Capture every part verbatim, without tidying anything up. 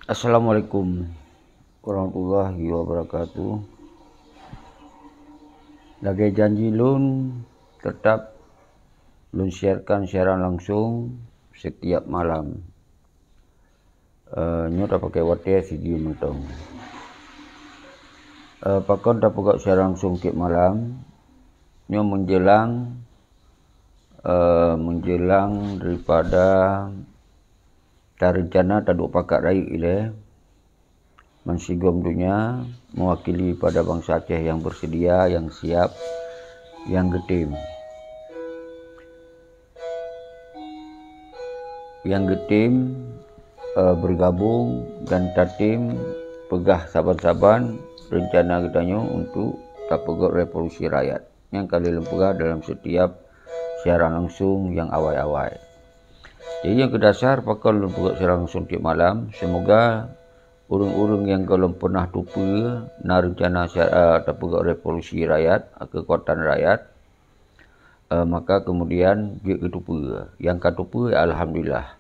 Assalamualaikum warahmatullahi wabarakatuh. Lagée janji lôn, teutap lôn siarkan siaran langsung setiap malam. Eh, nyoe tapakée watée sijeuem mantong. Eh, pakon tapeugah siaran langsung tiep malam? Nyoe menjelang, eh, menjelang daripada tareuncana taduek pakat rayeuk ilée, bansigom donya mewakili pada bansa Aceh yang bersedia, yang siap, yang geutem. Yang geutem, eh, bergabung dan tatem peugah saban-saban reuncana geutanyoe untuk tapeugét revolusi rakyat nyang ka lheueh lôn peugah dalam setiap siaran langsung nyang awai-awai. Jadi, nyang keudasar pakon lôn peugét siaran langsung tiep malam, seumoga ureuëng-ureuëng nyang gohlom peunah tupeue na reuncana sia-, eh, tapeugét revolusi rakyat, keukuatan rakyat, eh, maka kemudian jeuet keu tupeue. Nyang ka tupeue, alhamdulillah.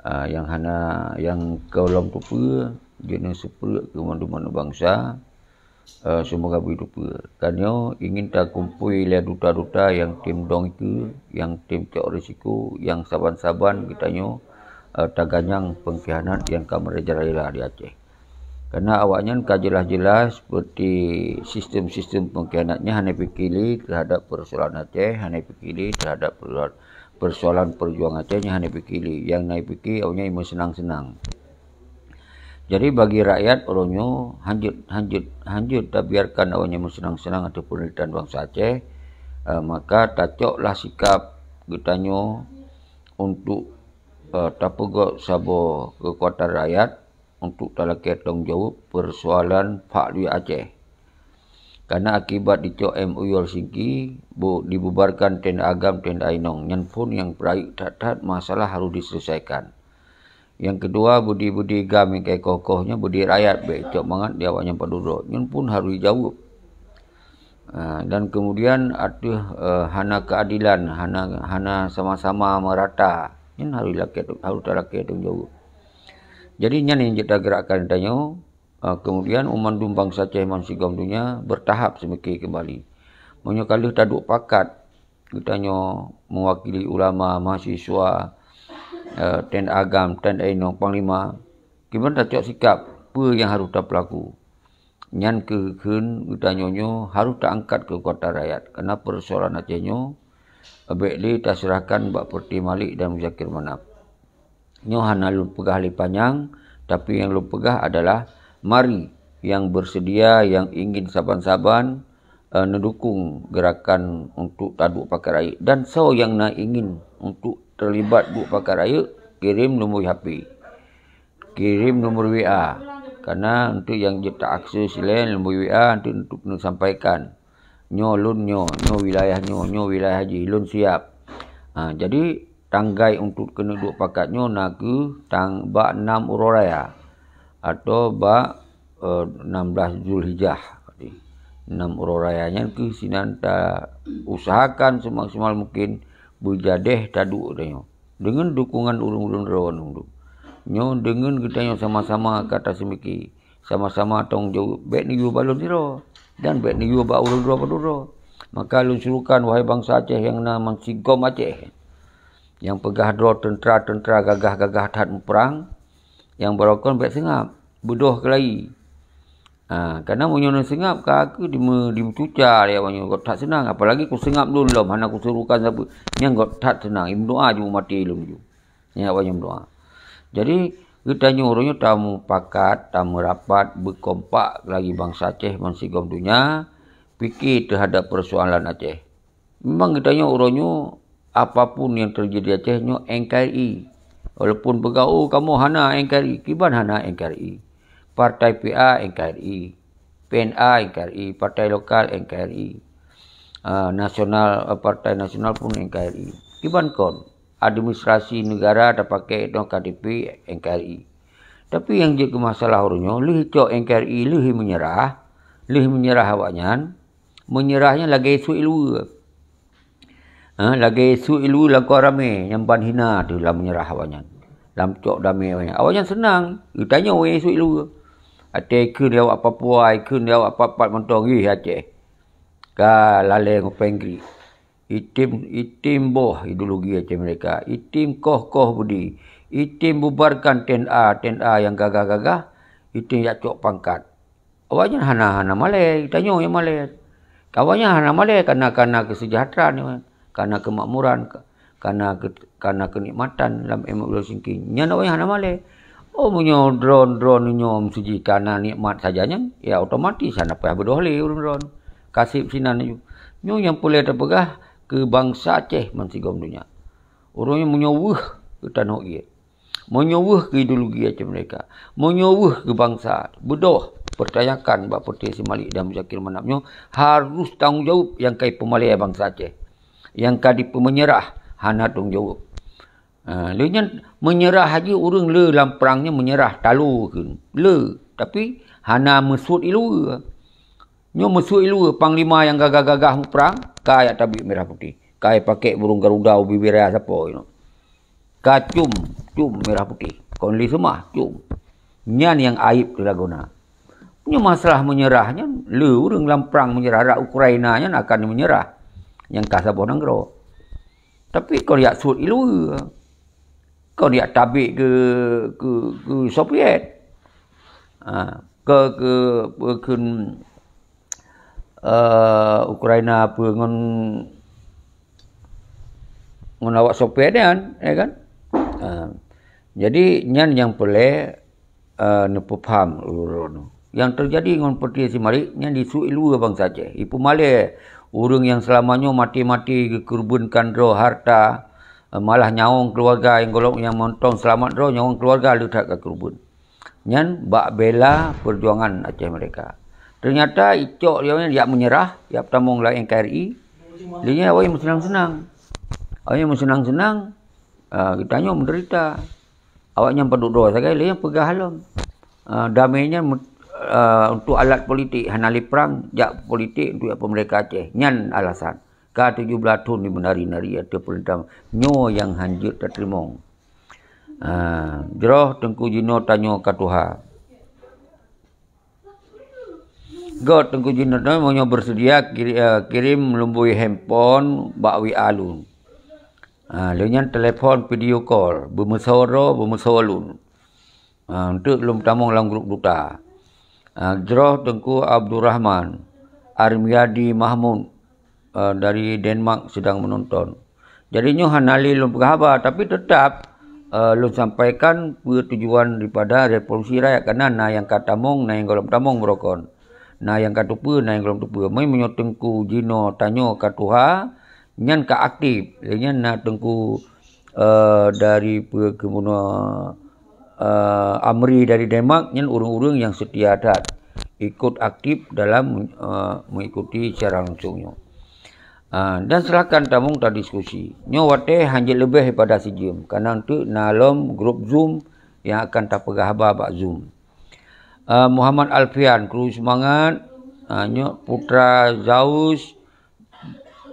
Ah, nyang hana, nyang gohlom tupeue, jeuet neuseuprek keu mandum-mandum bansa, eh, seumoga bri tupeue. Tanyoe ingin takumpui lé duta-duta nyang tem dong ikeue, nyang tem cok risiko, nyang saban-saban geutanyoe, eh, taganyang pengkhianat nyang ka merajalela di Aceh. Karena awaknyan ka jelas-jelas seperti sistem-sistem pengkhianat nyan hana pike lé terhadap persoalan Aceh, hana pike lé terhadap persoalan, persoalan perjuangan Aceh nyan hana pike lé. Nyang na pike awaknyan meuseunang-seunang. Jadi bagi rakyat uroe nyoe hanjeuet, hanjeuet, hanjeuet tabiarkan awaknyan meuseunang-seunang ateueh peunderitahan bansa Aceh, eh, maka tacoklah sikap geutanyoe untuk, eh, tapeugét saboh keukuatan rakyat untuk talakée tanggung jaweueb persoalan phak luwah Aceh. Karena akibat dicok M O U Helsinki, bu-, dibubarkan tenda agam, tenda inong, nyan phon nyang peurayeuk that-that masalah harôh diselesaikan. Nyang keudua, beudi-beudi gam nyang ka ikoh-koh nyoe beudi rakyat bék cok mangat di awaknyan padub droe, nyan phon harôh jijaweueb. Ah, dan kemudian ateueh, eh, hana keuadelan, hana, hana sama-sama meurata, nyan harôh lakée, harôh talakée tanggung jaweueb. Jadi nyan nyang jeuet tagerakkan tanyoe, eh, kemudian u mandum bansa Aceh bansigom donya beurtahap seumike keumbali. Meunyoe ka lheueh taduek pakat, geutanyoe meuwakili ulama, mahasiswa, eh, tenda agam, tenda inong, panglima, kiban tacok sikap peue nyang harôh tapeulaku. Nyan keuh kheun geutanyoe nyoe harôh taangkat keukuatan rakyat, karena persoalan Aceh nyoe bék lé taseurahkan bak Peureutih Malik dan Muzakir Manaf. Nyoe hana lôn peugah lé panyang, tapi nyang lôn peugah adalah mari nyang beureusedia, nyang ingin saban-saban, eh, neudukong geurakan untuk taduek pakat rayeuk. Dan soe nyang na ingin untuk teulibat duek pakat rayeuk, kirém nomor H P. Kirém nomor W A. Karena untuk nyang jeuet ta-akses ilée nomor W A untuk, untuk neusampaikan. Nyoe lôn nyoe, nyoe wilayah nyoe, nyoe wilayah jih, lôn siap. Ha, jadi tanggai untuk keuneuk duek pakat nyoe na kheueh tang bak nam uroe raya atau bak, eh, enam belas Zulhijjah. Nam uroe raya nyan kheueh sinan ta usahakan semaksimal mungkin beujadéh taduek tanyoe. Deungon dukungan ureuëng-ureuëng droe nyoe. Nyoe deungon geutanyoe sama-sama ka taseumiki, sama-sama tanggung jaweueb, bék neuyue bak lôn sidroe dan bék neuyue bak ureuëng droe padub droe. Maka lôn surukan, wahai bansa Aceh nyang na bansigom Aceh, nyang peugah droe teuntra-teuntra gagah-gagah that muprang, nyang barokon bék seungab, beudôh keulayi. Ha, karena meunyoe neuseungab ka kheueh dime-, dimeucuca lé awaknyoe, göt that seunang. Apalagi kuseungab lôn lom, hana kusuruhkan sapeue. Nyan göt that seunang, imeudoá ju maté lom ju. Nyan awaknyoe meudoá. Jadi, geutanyoe uroe nyoe tamupakat, tameurapat, beukompak lagi bansa Aceh bansigom donya, pike teuhadap peusoalan Aceh. Memang geutanyoe uroe nyoe, apapun nyang teujadi di Aceh nyoe N K R I. Walaupun peugah, "Oh, kamoe hana N K R I," kiban hana N K R I. Partai P A N K R I, P N A N K R I, partai lokal N K R I. Ah, nasional, ah, partai nasional pun N K R I. Kiban kon, administrasi negara tapakai nyoe K T P N K R I. Tapi nyang jeuet keu masalah uroe nyoe, lheueh cok N K R I, lheueh meunyeurah, lheueh meunyeurah awaknyan, meunyeurah nyan lagée sue iluweue. Ha, lagée sue iluweue lam kawan ramé nyang ban hina teuh lam meunyeurah awaknyan. Lam cok damé awaknyan. Awaknyan seunang, geutanyoe nyang sut i luwa. Até ikheun di awak Papua, ikheun di awak pat-pat mantong, yeh Aceh. Ka lalée ngon péng grik. Item, item boh ideologi Aceh Merdeka. Item koh-koh beudi. Item bubarkan T N A, T N A nyang gagah-gagah. Item jak cok pangkat. Awaknyan hana, hana malée, tanyoe nyang malée. Awaknyan hana malée kana, kana keuseujahteuraan, kana keumakmuran, kana keu-, kana keunikmatan lam ilmu ulôn singking. Nyan awaknyan hana malée. Oh, meunyoe droeneuh, droeneuh nyoe meusuji kana nikmat saja nyan, ya otomatis hana payah beudôh lé ureuëng droeneuh. Kaseb sinan laju. Nyoe nyang peureulée tapeugah keu bansa Aceh bansigom donya. Ureuëng nyoe meunyoe weueh keu tanoh ié. Meunyoe weueh keu ideologi Aceh Merdeka, meunyoe weueh keu bansa, beudôh, peutanyakan bak Peuti Si Malik dan Muzakir Manaf nyoe harôh tanggong jaweueb nyang ka ipeumalée bansa Aceh. Nyang ka dipeumeunyeurah hana tanggong jaweueb. Ha, lheueh nyan meunyeurah haji ureuëng le lam prang nyoe meunyeurah talo kheun. Le, tapi hana meusuet i luwa. Nyoe meusuet i luwa panglima nyang gagah-gagah muprang, ka jak tabeuek mirah putéh. Ka jipakék burông garuda u bibiré sapo inoe. Ka cum, cum mirah putéh. Kon lé seumah, cum. Nyan nyang aib teuh lagoena. Nyoe masalah meunyeurah nyan, le ureuëng lam prang meunyeurah, rot Ukraina nyan akan meunyeurah. Nyang ka saboh nanggroe. Tapi kon jak suet i luwa. Kon jak tabek keu, keu, keu Soviet. Ha, keu, keu, keu, eh, Ukraina peue ngon, ngon awak Soviet nyan, ya kan? Ha. Jadi, nyan nyang peureulée, eh, neupeupaham ulôn. Nyang teujadi ngon Peuti Si Malik nyan disuet i luwa bansa Aceh. Ipeumalée ureuëng nyang seulama nyoe maté-maté geukeureubeunkan droe harta, eh, malah nyawöng keuluwarga nyang gohlom nyang mantong seulamat droe nyawöng keuluwarga le that ka keureubeuen. Nyan bak bela peujuangan Aceh Merdeka. Teunyata icok awaknyan jak meunyeurah, jak tamong lam N K R I. Lé nyan awaknyan meuseunang-seunang. Awaknyan meuseunang-seunang, ah, geutanyoe meudeurita. Awaknyan padub droe sagai lé nyang peugah lom. Ah, damé nyan mut-, ah, untuk alat politik, hana lé prang, jak politik untuk jak peumeurdeka Aceh. Nyan alasan. Ka tujoh blaih thon jimeunari-nari ateueh peureuntahan nyoe nyang hanjeuet tateurimong. Ah, jroh Teungku jinoe tanyoe ka tuha. Göt Teungku jinoe tanyoe meunyoe beuseudia kiri-, eh, kirém lumbôi handphone bak W A lôn. Ah, lheueh nyan telepon video call, beumeusoe droe, beumeusoe lôn. Ah, eunteuk lôn tamong lam grup duta. Ah, jroh Teungku Abdurrahman Armiadi Mahmud, eh, dari Denmark sedang menonton. Jadi nyoe hana lé lôn peugah haba, tapi teutap, eh, lôn sampaikan peue tujuan daripada revolusi rakyat, kareuna na nyang ka tamong, na nyang gohlom tamong beurokon. Na nyang ka teupeue, na nyang gohlom teupeue. Meunyoe Teungku jinoe tanyoe ka tuha, nyan ka aktif. Lheueh nyan na Teungku, eh, dari peue keuh bunoe, eh, Amri dari Denmark, nyan ureuëng-ureuëng nyang seutia that ikut aktif dalam, eh, mengikuti siaran langsung nyoe. Ah, dan silakan tamong tadiskusi. Nyoe watée hanjeuet leubeh daripada sijeuem, kareuna eunteuk na lom grup Zoom nyang akan tapeugah haba bak Zoom. Ah, Muhammad Alfian, kru seumangat. Ah, nyoe Putra Zaus,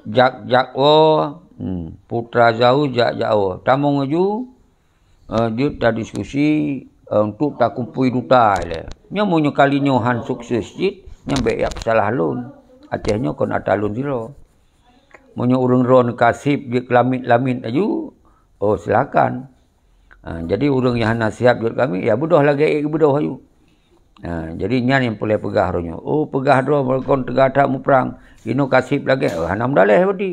jak-jak woe. Hmm, Putra Zaus, jak-jak woe. Tamong laju. Eh, jeuet tadiskusi, eh, untuk takumpui duta ilée. Nyoe meunyoe kali nyoe han sukses cit, nyan bék jak peusalah lôn. Aceh nyoe kon atra lôn sidroe. Meunyoe ureuëng droeneuh ka seb jeuet keu lamiet-lamiet laju, oh, silakan. Ha, jadi ureuëng nyang hana siab jeuet keu lamiet, ya beudôh lagée ék geubeudôh laju. Ha, jadi nyan nyang peureulée peugah droe nyoe. Oh, peugah droe meureugon teuga that muprang. Inoe ka seb lagée, oh, hana meudaleh berarti.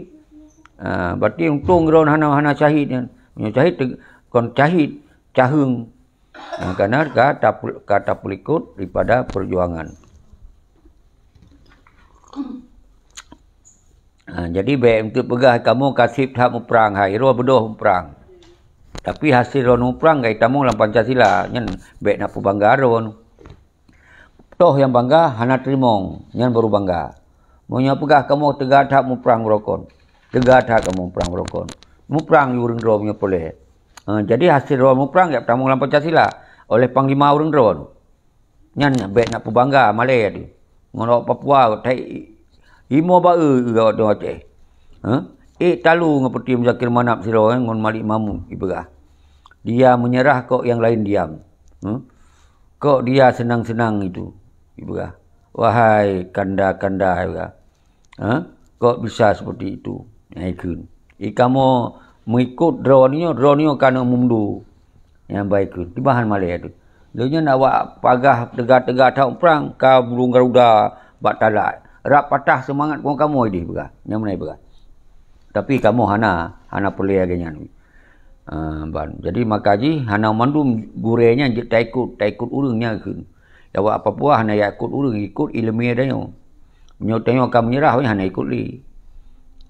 Ha, berarti untông droe hana, hana syahid nyan. Meunyoe syahid teu-, kon syahid, caheueng. Ha, karena ka tapeu-, ka tapeulikot daripada perjuangan. Ha, jadi bék eunteuk peugah kamoe ka seb that muprang, hai, roh beudôh muprang. Tapi hasé droe muprang ka jitamong lam Pancasila, nyan bék na peubangga droe. Toh nyang bangga hana teurimong, nyan baru bangga. Meunyoe peugah kamoe teuga that muprang beurokon, teuga that kamoe muprang beurokon. Muprang di ureuëng droe meunyoe peureulée. Ha, jadi hasé droe muprang jak tamong lam Pancasila oleh panglima ureuëng droe. Nyan bék na peubangga malée teuh. Ngon awak Papua, tai imo ba-e awak Aceh. Ha? Ék talu ngon Peuti Muzakir Manaf sidroe ngon Malik Mahmud jipeugah. Dia menyerah kok yang lain diam. Huh? Kok dia senang-senang itu, ipeugah. Wahai kanda-kanda, ipeugah. Ha? Kok bisa seperti itu? Nyang ikheun. I kamoe mengikut droeneuh, droeneuh ka na meundur. Nyang ba ikheun. Tibahan malée tu. Lheueh nyan awak pagah teuga-teuga that prang, ka burung garuda bak talak. Rab patah seumangat kamoe-kamoe deh peugah. Nyang meunan peugah. Tapi kamoe hana, hana peureulée lagée nyan. Ah, ban. Jadi maka jih hana mandum gurée nyan jeuet taikot, taikot ureuëng nyan kheun. Awak Papua hana ikot ureuëng, ikot iéleumé tanyoe. Meunyoe tanyoe ka meunyeurah, hana ikot lé.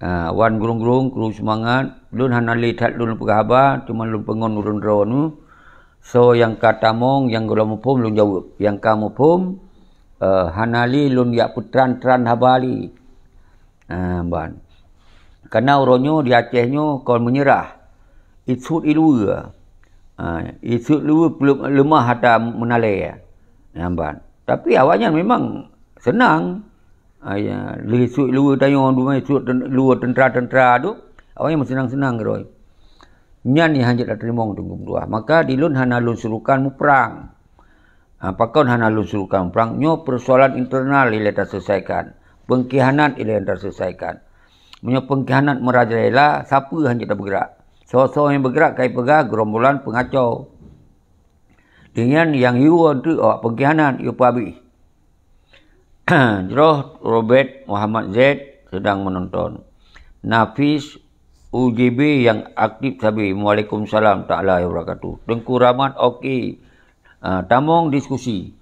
Ah, wan gurong-gurong, kru seumangat. Lôn hana lé that lôn peugah haba, cuma lôn peungon ureuëng droeneuh. Soe nyang ka tamong, nyang gohlom muphom lôn jaweueb. Nyang ka muphom, eh, hana lé lôn jak peutran-tran haba lé. Ah, ban. Karena uroe nyoe di Aceh nyoe kon meunyeurah. Isut iluweue. Ah, isut iluweue leumah ata meunalée. Nyan ban. Tapi awaknyan memang seunang. Ah, ya, lheueh isut iluweue tanyoe, dua isut ten-, iluweue teuntra-teuntra tu, awaknyan meuseunang-seunang keudroe. Nyan nyang hanjeuet tateurimong teungku meutuah. Maka di lôn hana lôn surukan muprang. Ha, pakon hana lôn surukan muprang? Nyoe persoalan internal ilée taselesaikan. Pengkhianat ilée taselesaikan. Meunyoe pengkhianat meurajalela, sapeue hanjeuet tabeugerak? Soe-soe nyang beugerak ka ipeugah gerombolan peungacau. Deungon nyang yue teuk awak pengkhianat, yue peuhabéh. Jroh Robert Muhammad Z sedang menonton. Nafis U J B yang aktif sabe. Waalaikumsalam taala wabarakatuh. Teungku Rahmat, oke. Ah, tamong diskusi.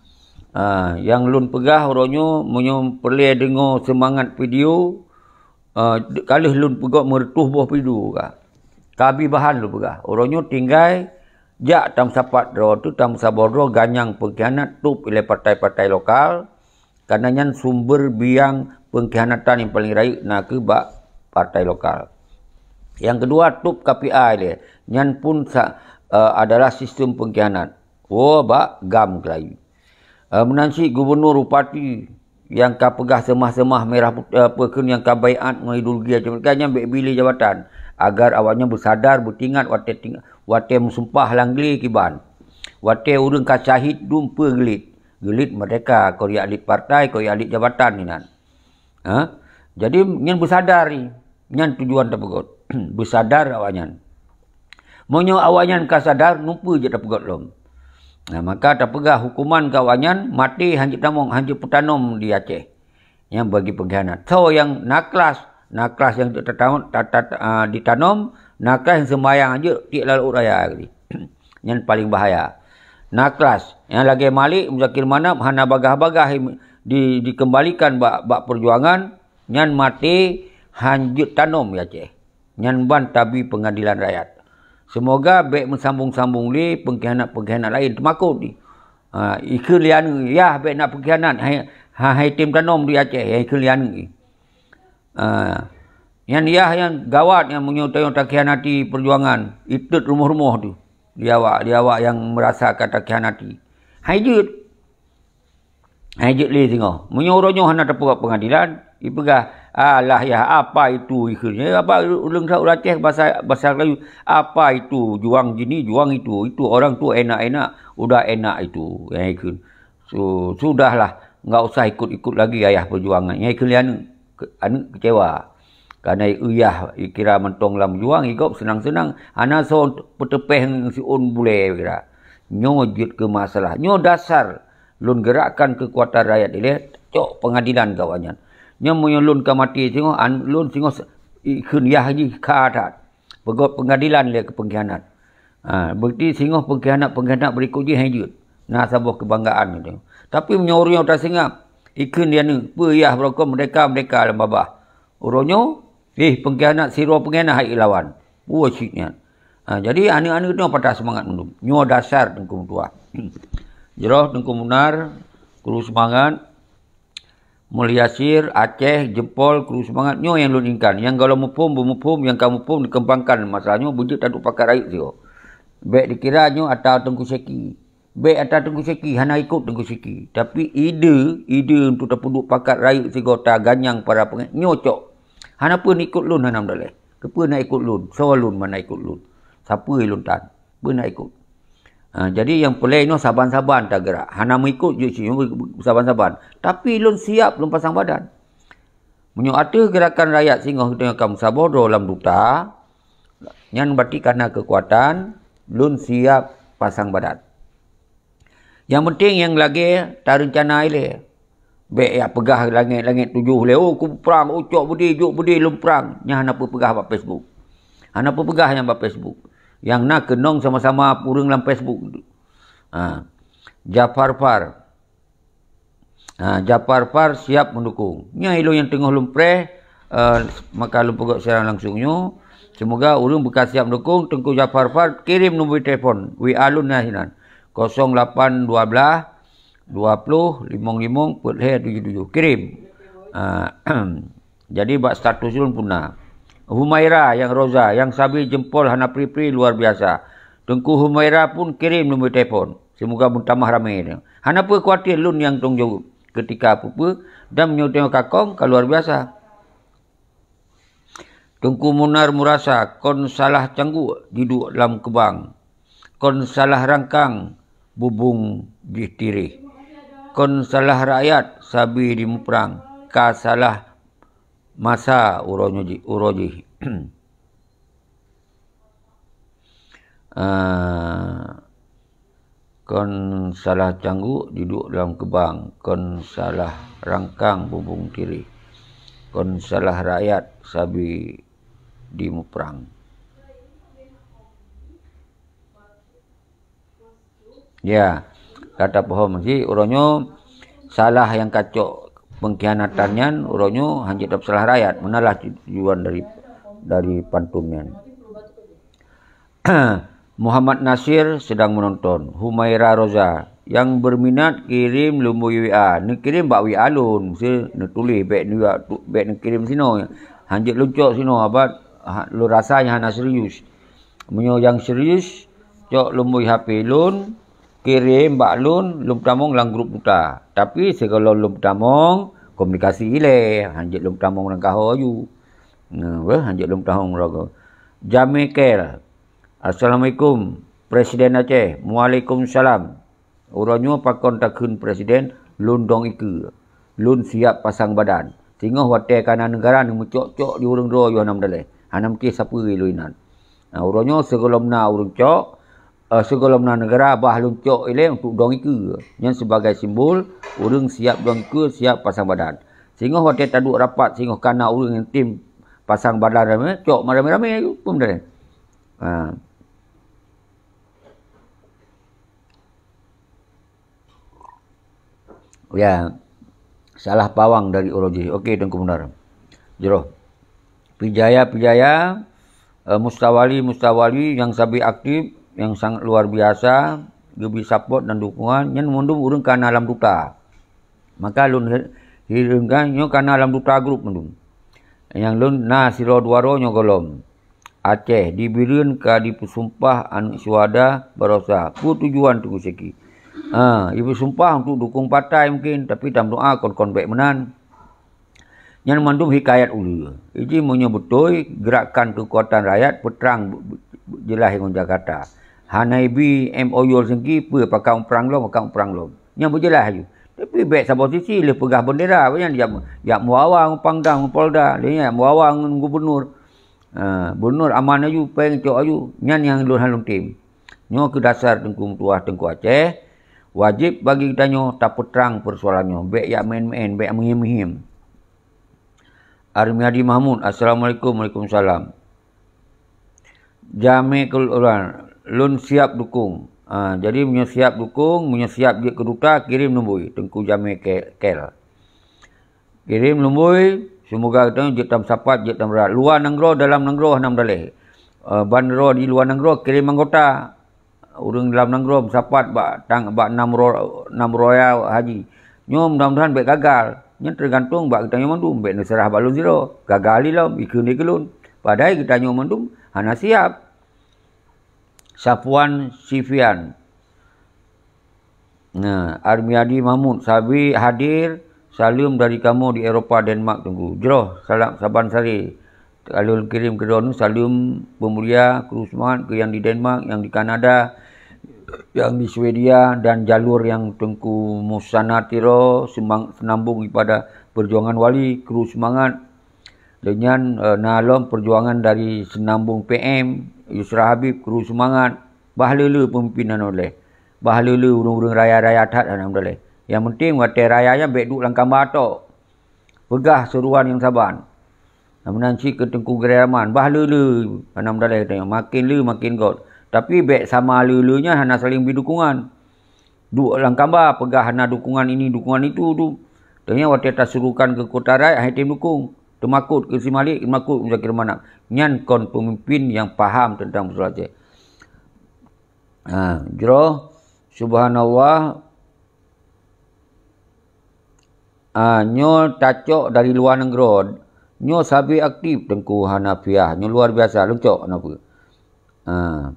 Ah, nyang lôn peugah uroe nyoe, meunyoe peureulée deungoe seumangat video, ah, ka lheueh lôn peugah meureutoh boh video ka. Ka abéh bahan lôn peugah. Uroe nyoe tinggai jak tameusapat droe teuh, tameusaboh droe ganyang pengkhianat top ilée partai-partai lokal, karena nyan sumber biang pengkhianatan nyang paleng rayeuk na kheueh bak partai lokal. Nyang keudua, top K P I lé, nyan pun sa-, eh, adalah sistem pengkhianat. Woe bak GAM keulayi. Eh, meunan cit gubunur, bupati nyang ka peugah seumah-seumah merah put-, eh, peue kheun nyang ka baiat ngon ideologi macam nyan, bék bri lé jabatan, agar awaknyan beusadar, beutingat watée ting-, watée meusumpah lam glé kiban. Watée ureuëng ka syahid dum peue geulit. Geulit merdeka, kon jak lit partai, kon jak lit jabatan inan. Ha? Jadi, nyan beusadar, nyan tujuan tapeugot. Beusadar awaknyan. Meunyoe awaknyan ka sadar, nupeue jeuet tapeugot lom. Nah, maka tapeugah hukuman keu awaknyan, maté hanjeuet tamong, hanjeuet peutanom di Aceh. Nyan bagi pengkhianat. Soe nyang naklas, naklas nyang ta-, ta-, ta-, ta-, ah, ditanom, naklas nyang seumayang hanjeuet tiek lam laôt raya tadi. Nyan paleng bahaya. Naklas, nyang lagée Malik Muzakir Manaf hana bagaih-bagaih di, dikeumbalikan bak, bak peujuangan, nyan maté hanjeuet tanom di Aceh. Nyan ban tabi peungadilan rakyat. Seumoga bék meusambong-sambong lé peungkhianat-peungkhianat laén teumakot di. Ha, ikheun lé aneuk, yah bék na peungkhianat, hai, ha, hai tem tanom di Aceh, ikheun lé aneuk. Ha, nyan yah nyan gawat nyan meunyoe tanyoe takhianati peujuangan, itot rumoh-rumoh tu. Di awak, di awak nyang meurasa ka takhianati. Hai jeuet. Hai jeuet lé singoh. Meunyoe uroe nyoe hana tapeugah peungadilan, ipeugah, "Alah yah, apa itu?" ikheun. Ya, apa ureuëng sa ureuëng Aceh bahasa, bahasa Melayu, "Apa itu? Juang jini, juang itu. Itu orang tu enak-enak, udah enak itu." Ya, ikheun. Su-, sudahlah, enggak usah ikut-ikut lagi ayah perjuangan. Ya, ikheun lé aneuk, ke-, aneuk kecewa. Karena i yah, i kira mantong lam juang, i gob seunang-seunang. Hana soe peuteupeh ngon siôn bulée kira. Nyoe jeuet keu masalah. Nyoe dasar lôn geurakkan keukuatan rakyat ilée, cok peungadilan keu awaknyan. Nyoe meunyoe lôn ka maté singoh, an-, lôn singoh se-, ikheun yah jih ka that. Peugot peungadilan lé keu peungkhianat. Ha, bukti singoh peungkhianat-peungkhianat beurikot jih hai jeuet. Na saboh keubanggaan gitu. Tapi meunyoe ureuëng nyang taseungab, ikheun lé aneuk, peue yah beurokon merdeka-merdeka lam babah. Uroe nyoe, ih, peungkhianat sidroe peungkhianat hai lawan. Peue cit nyan. Ha, jadi aneuk-aneuk nyoe patah seumangat mandum. Nyoe dasar Teungku meutuah. Jroh Teungku Munar, kru seumangat. Mulyasir, Aceh, Jempol, kru seumangat. Nyoe nyang lôn inginkan. Nyang gohlom muphom, beumuphom, nyang ka muphom, dikeumbangkan. Masalah nyoe beujeuet taduek pakat rayeuk sigoe. Bék dikira nyoe ata Teungku Syeki. Bék ata Teungku Syeki, hana ikot Teungku Syeki. Tapi ide, ide untuk tapeuduek pakat rayeuk sigoe, taganyang para pengé-, nyoe cok. Hana peue ikot lôn hana meudaleh. Keupeue na ikot lôn? Soe lôn ban na ikot lôn? Sapeue lôn tan? Peue na ikot. Ha, jadi nyang peureulée nyoe saban-saban tageurak. Hana meuikot jeuet cit nyoe saban-saban. Tapi lôn siap lôn pasang badan. Meunyoe ateueh gerakan rakyat singoh teungoh ka meusaboh droe lam duta, nyan berarti ka na keukuatan, lôn siap pasang badan. Nyang penting nyang lagée tareuncana ilée. Bék jak peugah langét-langét tujoh lé, "Oh, kuprang, oh, cok beudé, jok beudé, lôn prang." Nyan hana peupeugah bak Facebook. Hana peupeugah nyan bak Facebook. Nyang na keunong sama-sama ureuëng lam Facebook. Ha. Jafar Far. Ha, Jafar Far siap meudukung. Nyan ilôn nyang teungoh lôn preh, eh, maka lôn peugah siaran langsung nyoe. Semoga ureuëng beukah siap meudukung Teungku Jafar Far, kirém nombor telepon, W A lôn na sinan. Kosong lapan dua belas, dua puluh, limong limong, peuet lhée tujoh tujoh. Kirém. Ah, jadi bak status ulôn pun na. Humaira nyang roza, nyang sabe jempol hana pri-pri luar biasa. Teungku Humaira pun kirém nombor telepon. Semoga meutamah ramé nyoe. Hana peue khawatir lôn nyang tanggung jaweueb keutika peue-peue dan meunyoe teungoh ka kong ka luar biasa. Teungku Munar meurasa kon salah cangguek jiduek lam keubang, kon salah rangkang bubong jih tireh, kon salah rakyat sabe jimuprang, ka salah masa uroe nyoe jih, uroe jih. Ah, kon salah cangguek jiduek lam keubang, kon salah rangkang bubong tireh, kon salah rakyat sabe jimuprang. Ya, ka tapohom si uroe nyoe salah nyang kacok pengkhianatan nyan uroe nyoe hanjeuet tapeusalah rakyat. Meunalah tujuan dari, dari pantun nyan. Muhammad Nasir sedang menonton. Humaira Roza, yang berminat kirim lumbôi W A. Neukirém bak W A lôn, meusti neutuléh, bék neu-, bék neukirém sinoe. Hanjeuet lôn cok sinoe, abat, ha, lôn rasa nyan hana serius. Meunyoe nyang serius, cok lumbôi H P lôn, kirém bak lôn, lôn peutamong lam grup duta. Tapi sigohlom lôn peutamong, komunikasi ilée, hanjeuet lôn peutamong lam kaho aju. Nah, weh, hanjeuet lôn peutamong lam kaho. Jame Kel. Assalamualaikum, Presiden Aceh. Waalaikumsalam. Uroe nyoe pakon takheun presiden, lôn dong ikeue. Lôn siap pasang badan. Singoh watée ka na neugara neumeucok-cok di ureuëng droe yoh nam daleh. Hana mungken sapeue lôn inan. Nah, uroe nyoe sigohlom na ureuëng cok, eh, sigohlom na neugara bah lôn cok ilée untuk dong ikeue. Nyan sibagai simbol ureuëng siap dong ikeue, siap pasang badan. Singoh watée taduek rapat, singoh ka na ureuëng nyang tem pasang badan ramé, cok ramé-ramé aju, peue daleh. Ha. Ya, salah pawang dari uroe jih. Oke, Teungku Munar. Jroh. Pijaya-pijaya, eh, mustawali-mustawali nyang sabe aktif, nyang sangat luar biasa, geubri support dan dukungan, nyan mandum ureuëng ka na lam duta. Maka lôn hi-, hireungkan nyoe ka na lam duta grup mandum. Nyang lôn na sidroe dua droe nyoe gohlom. Aceh, di Bireuen ka jipeusumpah aneuëk syuhada baroesa. Peue tujuan Teungku Syeki? Ha, jipeusumpah untuk dukung partai mungken, tapi tameudoá kon-kon bék meunan. Nyan mandum hikayat uleue. Iji meunyoe beutôi, gerakan keukuatan rakyat peutrang be-, be-, jeulaih ngon Jakarta. Hana ibi M O U Helsinki, peue pakon prang lom, pakon prang lom. Nyan beujeulaih aju. Tapi bék saboh sisi lheueh peugah bendera, nyan jak, jak meuawa ngon Pangdam, ngon Polda, lheueh nyan jak meuawa ngon gubernur. Ha, Gubernur aman aju, péng cok aju, nyan nyang lôn hana lôn tem. Nyoe keuh dasar Teungku Meutuah Teungku Aceh, wajéb bagi geutanyoe tapeutrang peusoalan nyoe, bék jak meu'en-meu'en, bék meuhiem-meuhiem. Armiadi Mahmud, assalamualaikum, waalaikumsalam. Jame Kul Ulan, lôn siap dukung. Ha, jadi meunyoe siap dukung, meunyoe siap jeuet keu duta, kirém numboi Teungku Jame Ke-, Kel. Kirém lumboi, seumoga geutanyoe jeuet tameusapat, jeuet tameurat. Luwa nanggroe, dalam nanggroe hana meudaleh. Eh, ban droe di luwa nanggroe kirém anggota. Ureuëng dalam nanggroe meusapat bak tang-, bak nam ro-, nam roya haji. Nyoe mudah-mudahan bék gagal. Nyan teugantung bak geutanyoe mandum, bék neuseurah bak lôn sidroe. Gagal ilom, ikheun dikeue lôn. Padahai geutanyoe mandum hana siap. Safwan Sifian. Nah, Armiadi Mahmud, sabe hadir, saleuem dari kamoe di Eropa, Denmark, Teungku. Jroh, salam saban sare. Ka lôn kirém keu droeneuh saleuem peumulia, kru seumangat keu nyang di Denmark, nyang di Kanada, nyang di Swedia, dan jalur nyang Teungku Musanna Tiro, seumang-, seunambong daripada Peujuangan Wali, kru seumangat. Lheueh nyan, eh, na lom peujuangan dari seunambong P M, Yusra Habib, kru seumangat. Bah le-le peumimpin hana meudaleh. Bah le-le ureuëng-ureuëng raya-raya that hana meudaleh. Nyang penting watée raya nyan bék duek lam kamba tok. Peugah seuruan nyang saban. Meunan cit keu Teungku Geurai Rahman, bah le-le hana meudaleh tanyoe, makin le makin göt. Tapi bék sama le-le nyan hana saléng bri dukungan. Duek lam kamba peugah hana dukungan ini, dukungan itu tu. Tanyoe watée tasurukan keu Kota Raek, hai tem dukung. Teumakot keu si Malik, teumakot keu Zakir Manaf. Nyan kon peumimpin nyang paham teuntang masalah Aceh. Ha, jroh, subhanallah. Ah, nyoe tacok dari luwa nanggroe. Nyoe sabe aktif Teungku Hanafiah. Nyoe luar biasa, lôn cok hana peue. Ah.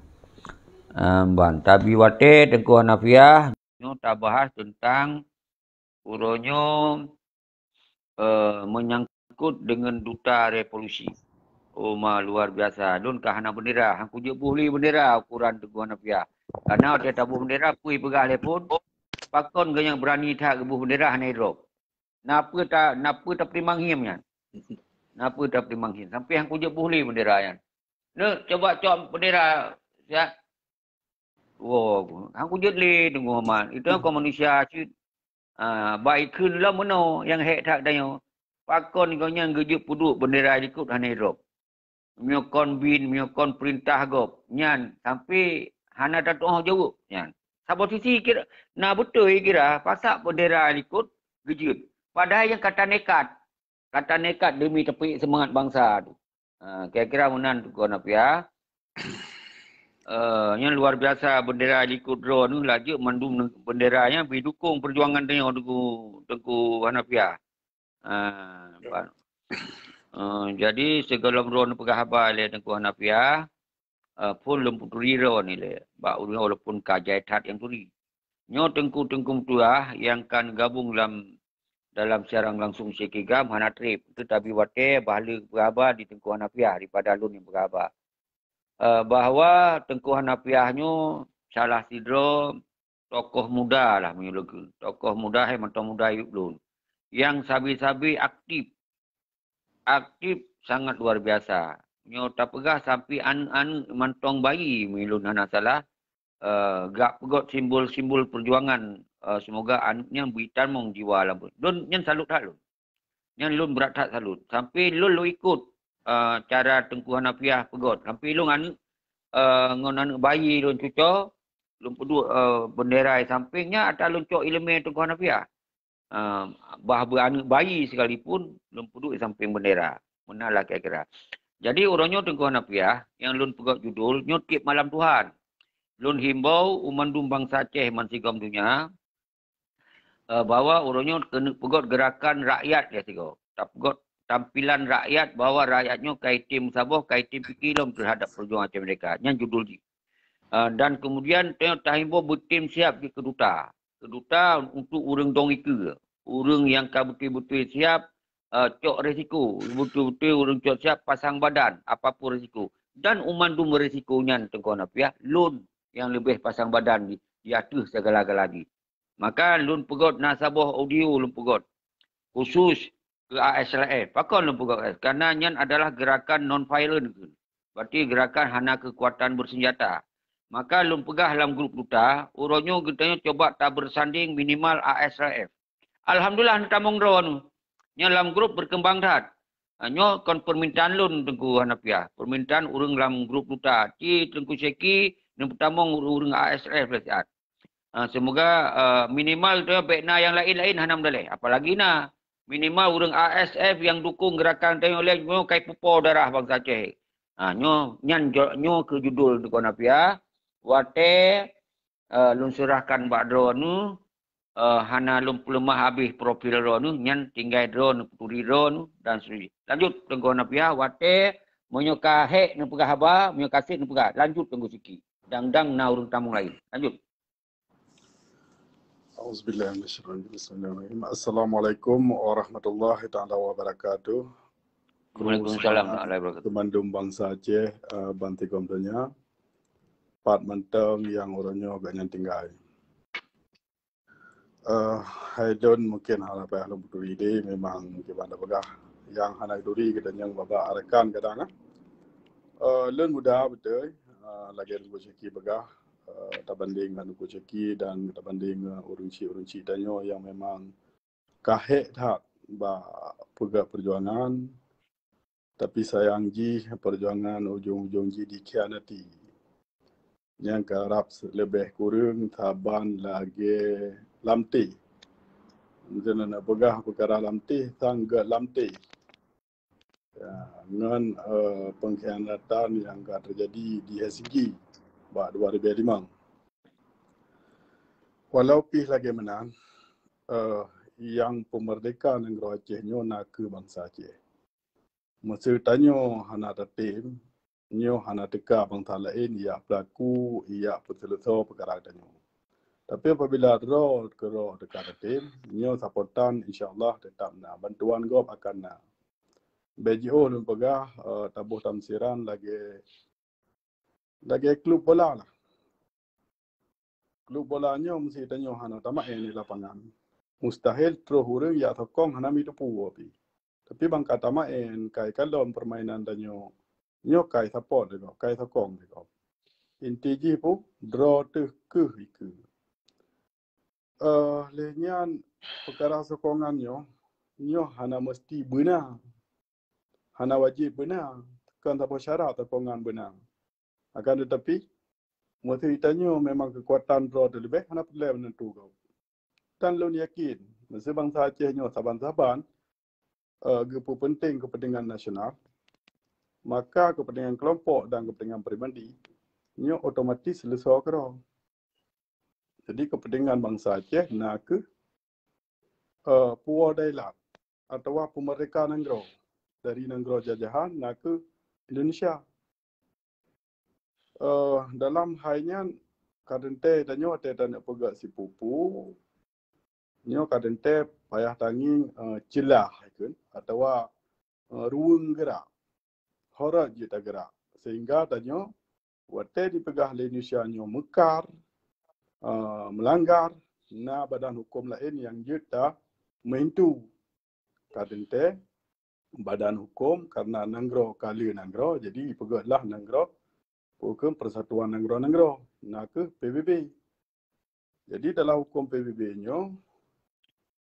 Ah, ban tabi watée Teungku Hanafiah, nyoe tabahas teuntang uroe nyoe, eh, meunyangkot deungon duta revolusi. Oh, ma luar biasa. Lôn ka hana bendera, han kujeuet boh lé bendera ukuran Teungku Hanafiah. Karena watée taboh bendera, peue peugah lé phon, pakon geuh nyang beurani that geuboh bendera hana idrop. Na peue ta-, na peue tapeutimang hiem nyan? Na peue tapeutimang hiem? Sampai han kujeuet boh lé bendera nyan. Nyoe, cuba cok bendera siat. Woe, han kujeuet lé Teungku Muhammad. Itu kan manusia cit. Ah, bak ikheun lom meunoe nyang hék that tanyoe. Pakon gobnyan geujeuet peuduek bendera likot hana idrop? Meunyoe kon bin, meunyoe kon peurintah gob, nyan sampai hana tatuoh jaweueb nyan. Saboh sisi kira, na beutôi kira pasak bendera likot geujeuet. Padahai nyang ka tanekat, ka tanekat demi tapeuék seumangat bansa tu. Ha, kira-kira meunan Teungku Hanafiah. Eh, nyan luar biasa bendera likot droeneuh laju mandum bendera nyan bri dukung peujuangan tanyoe Teungku, Teungku Hanafiah. Ah, ba-, eh, jadi sigohlom droeneuh peugah haba lé Teungku Hanafiah, eh, phon lôn peuturi droeneuh lé. Bak ureuëng walaupun ka jai that nyang turi. Nyoe teungku-teungku meutuah nyang ka neugabong lam, dalam siaran langsung C K GAM hana treb. Teutapi watée bah le peugah haba di Teungku Hanafiah daripada lôn nyang peugah haba. Eh, bahwa Teungku Hanafiah nyoe salah sidroe tokoh muda lah meunyoe lôn kheun. Tokoh muda hai mantong muda yup lôn. Nyang sabe-sabe aktif. Aktif sangat luar biasa. Nyoe tapeugah sampai aneuëk-aneuëk mantong bayi meunyoe lôn hana salah, eh, gak peugöt simbol-simbol peujuangan, eh, semoga aneuëk nyan beuitamong jiwa lam, lôn nyan salut that lôn. Nyan lôn brat that salut. Sampai lôn, lôn ikot, eh, cara Teungku Hanafiah peugöt. Sampai lôn aneuëk, eh, ngon aneuëk bayi lôn cuco, lôn peuduek, eh, bendera di sampéng nyan atra lôn cok iéleumé Teungku Hanafiah. Eh, bah beuaneuëk bayi sekalipun, lôn peuduek di sampéng bendera. Meunan lah kira-kira. Jadi uroe nyoe Teungku Hanafiah, nyang lôn peugöt judul, nyoe tieb malam Tuhan. Lôn himbau u mandum bansa Aceh bansigom donya, eh, bahwa uroe nyoe keuneuk peugöt geurakan rakyat ya sigoe. Tapeugöt tampilan rakyat bahwa rakyat nyoe ka item saboh, ka item pike lom terhadap peujuangan Aceh Merdeka. Nyan judul jih. Eh, dan kemudian ta-, tahimbau beutem siap jih keu duta. Keu duta untuk ureuëng dong ikeue, ureuëng nyang ka beutôi-beutôi siap, eh, cok risiko, beutôi-beutôi ureuëng cok siap pasang badan, apapun risiko. Dan u mandum risiko nyan Teungku Hanafiah, lôn nyang leubeh pasang badan di, di ateueh segala-gala jih. Maka lôn peugöt na saboh audio lôn peugöt khusus keu A S R F. Pakon lôn peugöt? Karena nyan adalah gerakan non violent, berarti gerakan hana kekuatan bersenjata. Maka lôn peugah lam grup duta, uroe nyoe geutanyoe coba tabersanding minimal A S R F. Alhamdulillah, neutamong droeneuh. Nyoe lam grup berkembang that. Ha, nyoe kon permintaan lôn Teungku Hanafiah, permintaan ureuëng lam grup duta. Ci Teungku Syeki neupeutamong ureuëng-ureuëng A S R F lé siat. Ha, semoga, eh, minimal tu bék na nyang laén-laén hana meudaleh. Apalagi na minimal ureuëng A S F nyang dukung gerakan tanyoe lé nyoe kai pupo darah bansa Aceh. Ha, nyoe nyan jo-, nyoe keu judul Teungku Hanafiah. Watée, eh, lôn seurahkan bak droeneuh, eh, hana lôn peuleumah habéh profil droeneuh, nyan tinggai droeneuh, peuturi droeneuh dan seterusnya. Lanjut Teungku Hanafiah, watée meunyoe ka hék neupeugah haba, meunyoe ka sép neupeugah, lanjut Teungku Syeki. Dang-dang na ureuëng tamong laén. Lanjut. Auzubillahi minasyaitonirrajim. Bismillahirrahmanirrahim. Assalamualaikum warahmatullahi taala wabarakatuh. Waalaikumsalam warahmatullahi wabarakatuh. Keu mandum bansa Aceh, eh, ban sigom donya, pat mantong nyang uroe nyoe geuhnyan tinggai. Eh, hai lôn mungken hana payah lôn peuturi lé, memang kiban tapeugah nyang hana turi geutanyoe bak rakan kadang, eh. Eh, lôn muda beutôi, eh, lagèe Teungku Syaki peugah, eh, tabandeng ngon Teungku Syaki dan tabandeng ngon ureueng chik-ureueng chik tanyoe nyang memang ka hék that bak peugah peujuangan. Tapi sayang jih, peujuangan ujong-ujong jih dikhianati. Nyang karab leubeh kureueng saban lagèe lamteh. Mungken na peugah peukara lamteh, sang gèt lamteh. Ya, ngon, eh, pengkhianatan nyang ka teujadi di Helsinki bak dua ribèe limong. Walau pih lagèe meunan, eh, nyang peumeurdeka nanggroe Aceh nyoe na kheueh bansa Aceh. Meuseu tanyoe hana tatem, nyoe hana teuka bansa laén jak peulaku, jak peuseuleusoe peukara tanyoe. Tapi apabila droe keudroe teuka tatem, nyoe sapotan insya Allah teutap na, bantuan gob akan na. Bèk jiôh lôn peugah, eh, taboh tamsiran lagèe, lagèe klub bola lah. Klub bola nyoe meuseu tanyoe hana tamaén di lapangan, mustahil troh ureueng jak sokong hana meuteupue pih. Tapi ban ka tamaén, ka ikalon peurmainan tanyoe, nyoe ka isapot lé gob, ka isokong lé gob. Inti jih peue? Droe teuh kheueh ikeue. Eh, lheueh nyan peukara sokongan nyoe, nyoe hana meusti beuna. Hana wajéb beuna, kon saboh syarat sokongan beuna. Akan teutapi, meuseu tanyoe memang keukuatan droe teuleubeh, hana peureulèe neuntu gob. Dan lôn yakin, meuseu bansa Aceh nyoe saban-saban, eh, geupeupenting keupeuntengan nasional, maka keupeuntengan keulompok dan keupeuntengan pribadi nyoe otomatis seuleusoe keudroe. Jadi keupeuntengan bansa Aceh na kheueh, eh, puwoe dailat atawa peumeurdeka nanggroe dari nanggroe jajahan na kheueh Indonesia. Eh, dalam hai nyan ka teuntèe tanyoe watèe taneuk peugah sipupu, nyoe ka teuntèe payah tangieng, eh, ceulah ikheun atawa, eh, ruweueng geurak. Horot jeuet tageurak. Sehingga tanyoe watèe jipeugah lé Indonesia nyoe meukar, eh, meulanggar, na badan huköm laén nyang jeuet tameuhintu. Ka teuntèe badan huköm, karena nanggroe ka lheueh nanggroe, jadi jipeugah lah nanggroe, peue kheun, Persatuan Nanggroe-Nanggroe, na kheueh P B B. Jadi dalam huköm P B B nyoe,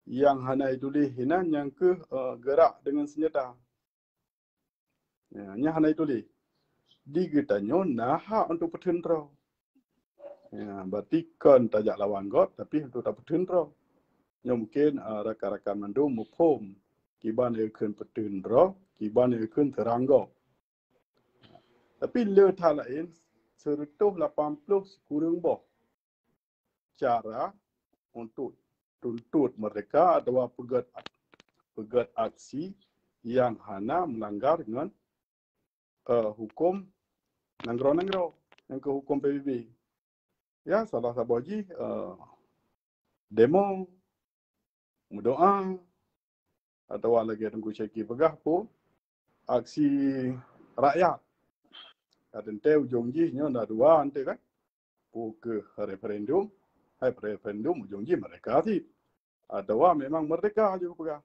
nyang hana jituléh inan nyang kheueh, eh, geurak deungon seunjata. Ya, nyan hana jituléh. Di geutanyoe na hak untuk peutheun droe. Ya, berarti kon tajak lawan gob, tapi untuk tapeutheun droe. Nyoe mungken, ah, rakan-rakan mandum muphom kiban ikheun peutheun droe, kiban ikheun seurang gob. Tapi le that laén, seureutôh lapan ploh sikureueng boh cara untuk tuntut meurdeka atawa peugèt, peugèt aksi nyang hana meulanggar ngon, eh, huköm nanggroe-nanggroe, nyang keu huköm P B B. Ya, salah saboh jih, eh, demo, meudoa, atawa lagèe Teungku Syaki peugah peue, aksi rakyat. Ka teuntèe ujong jih nyoe na dua, ente kan? Peue keuh referendum, hai referendum ujong jih meurdeka cit. Atawa memang meurdeka jih peugah.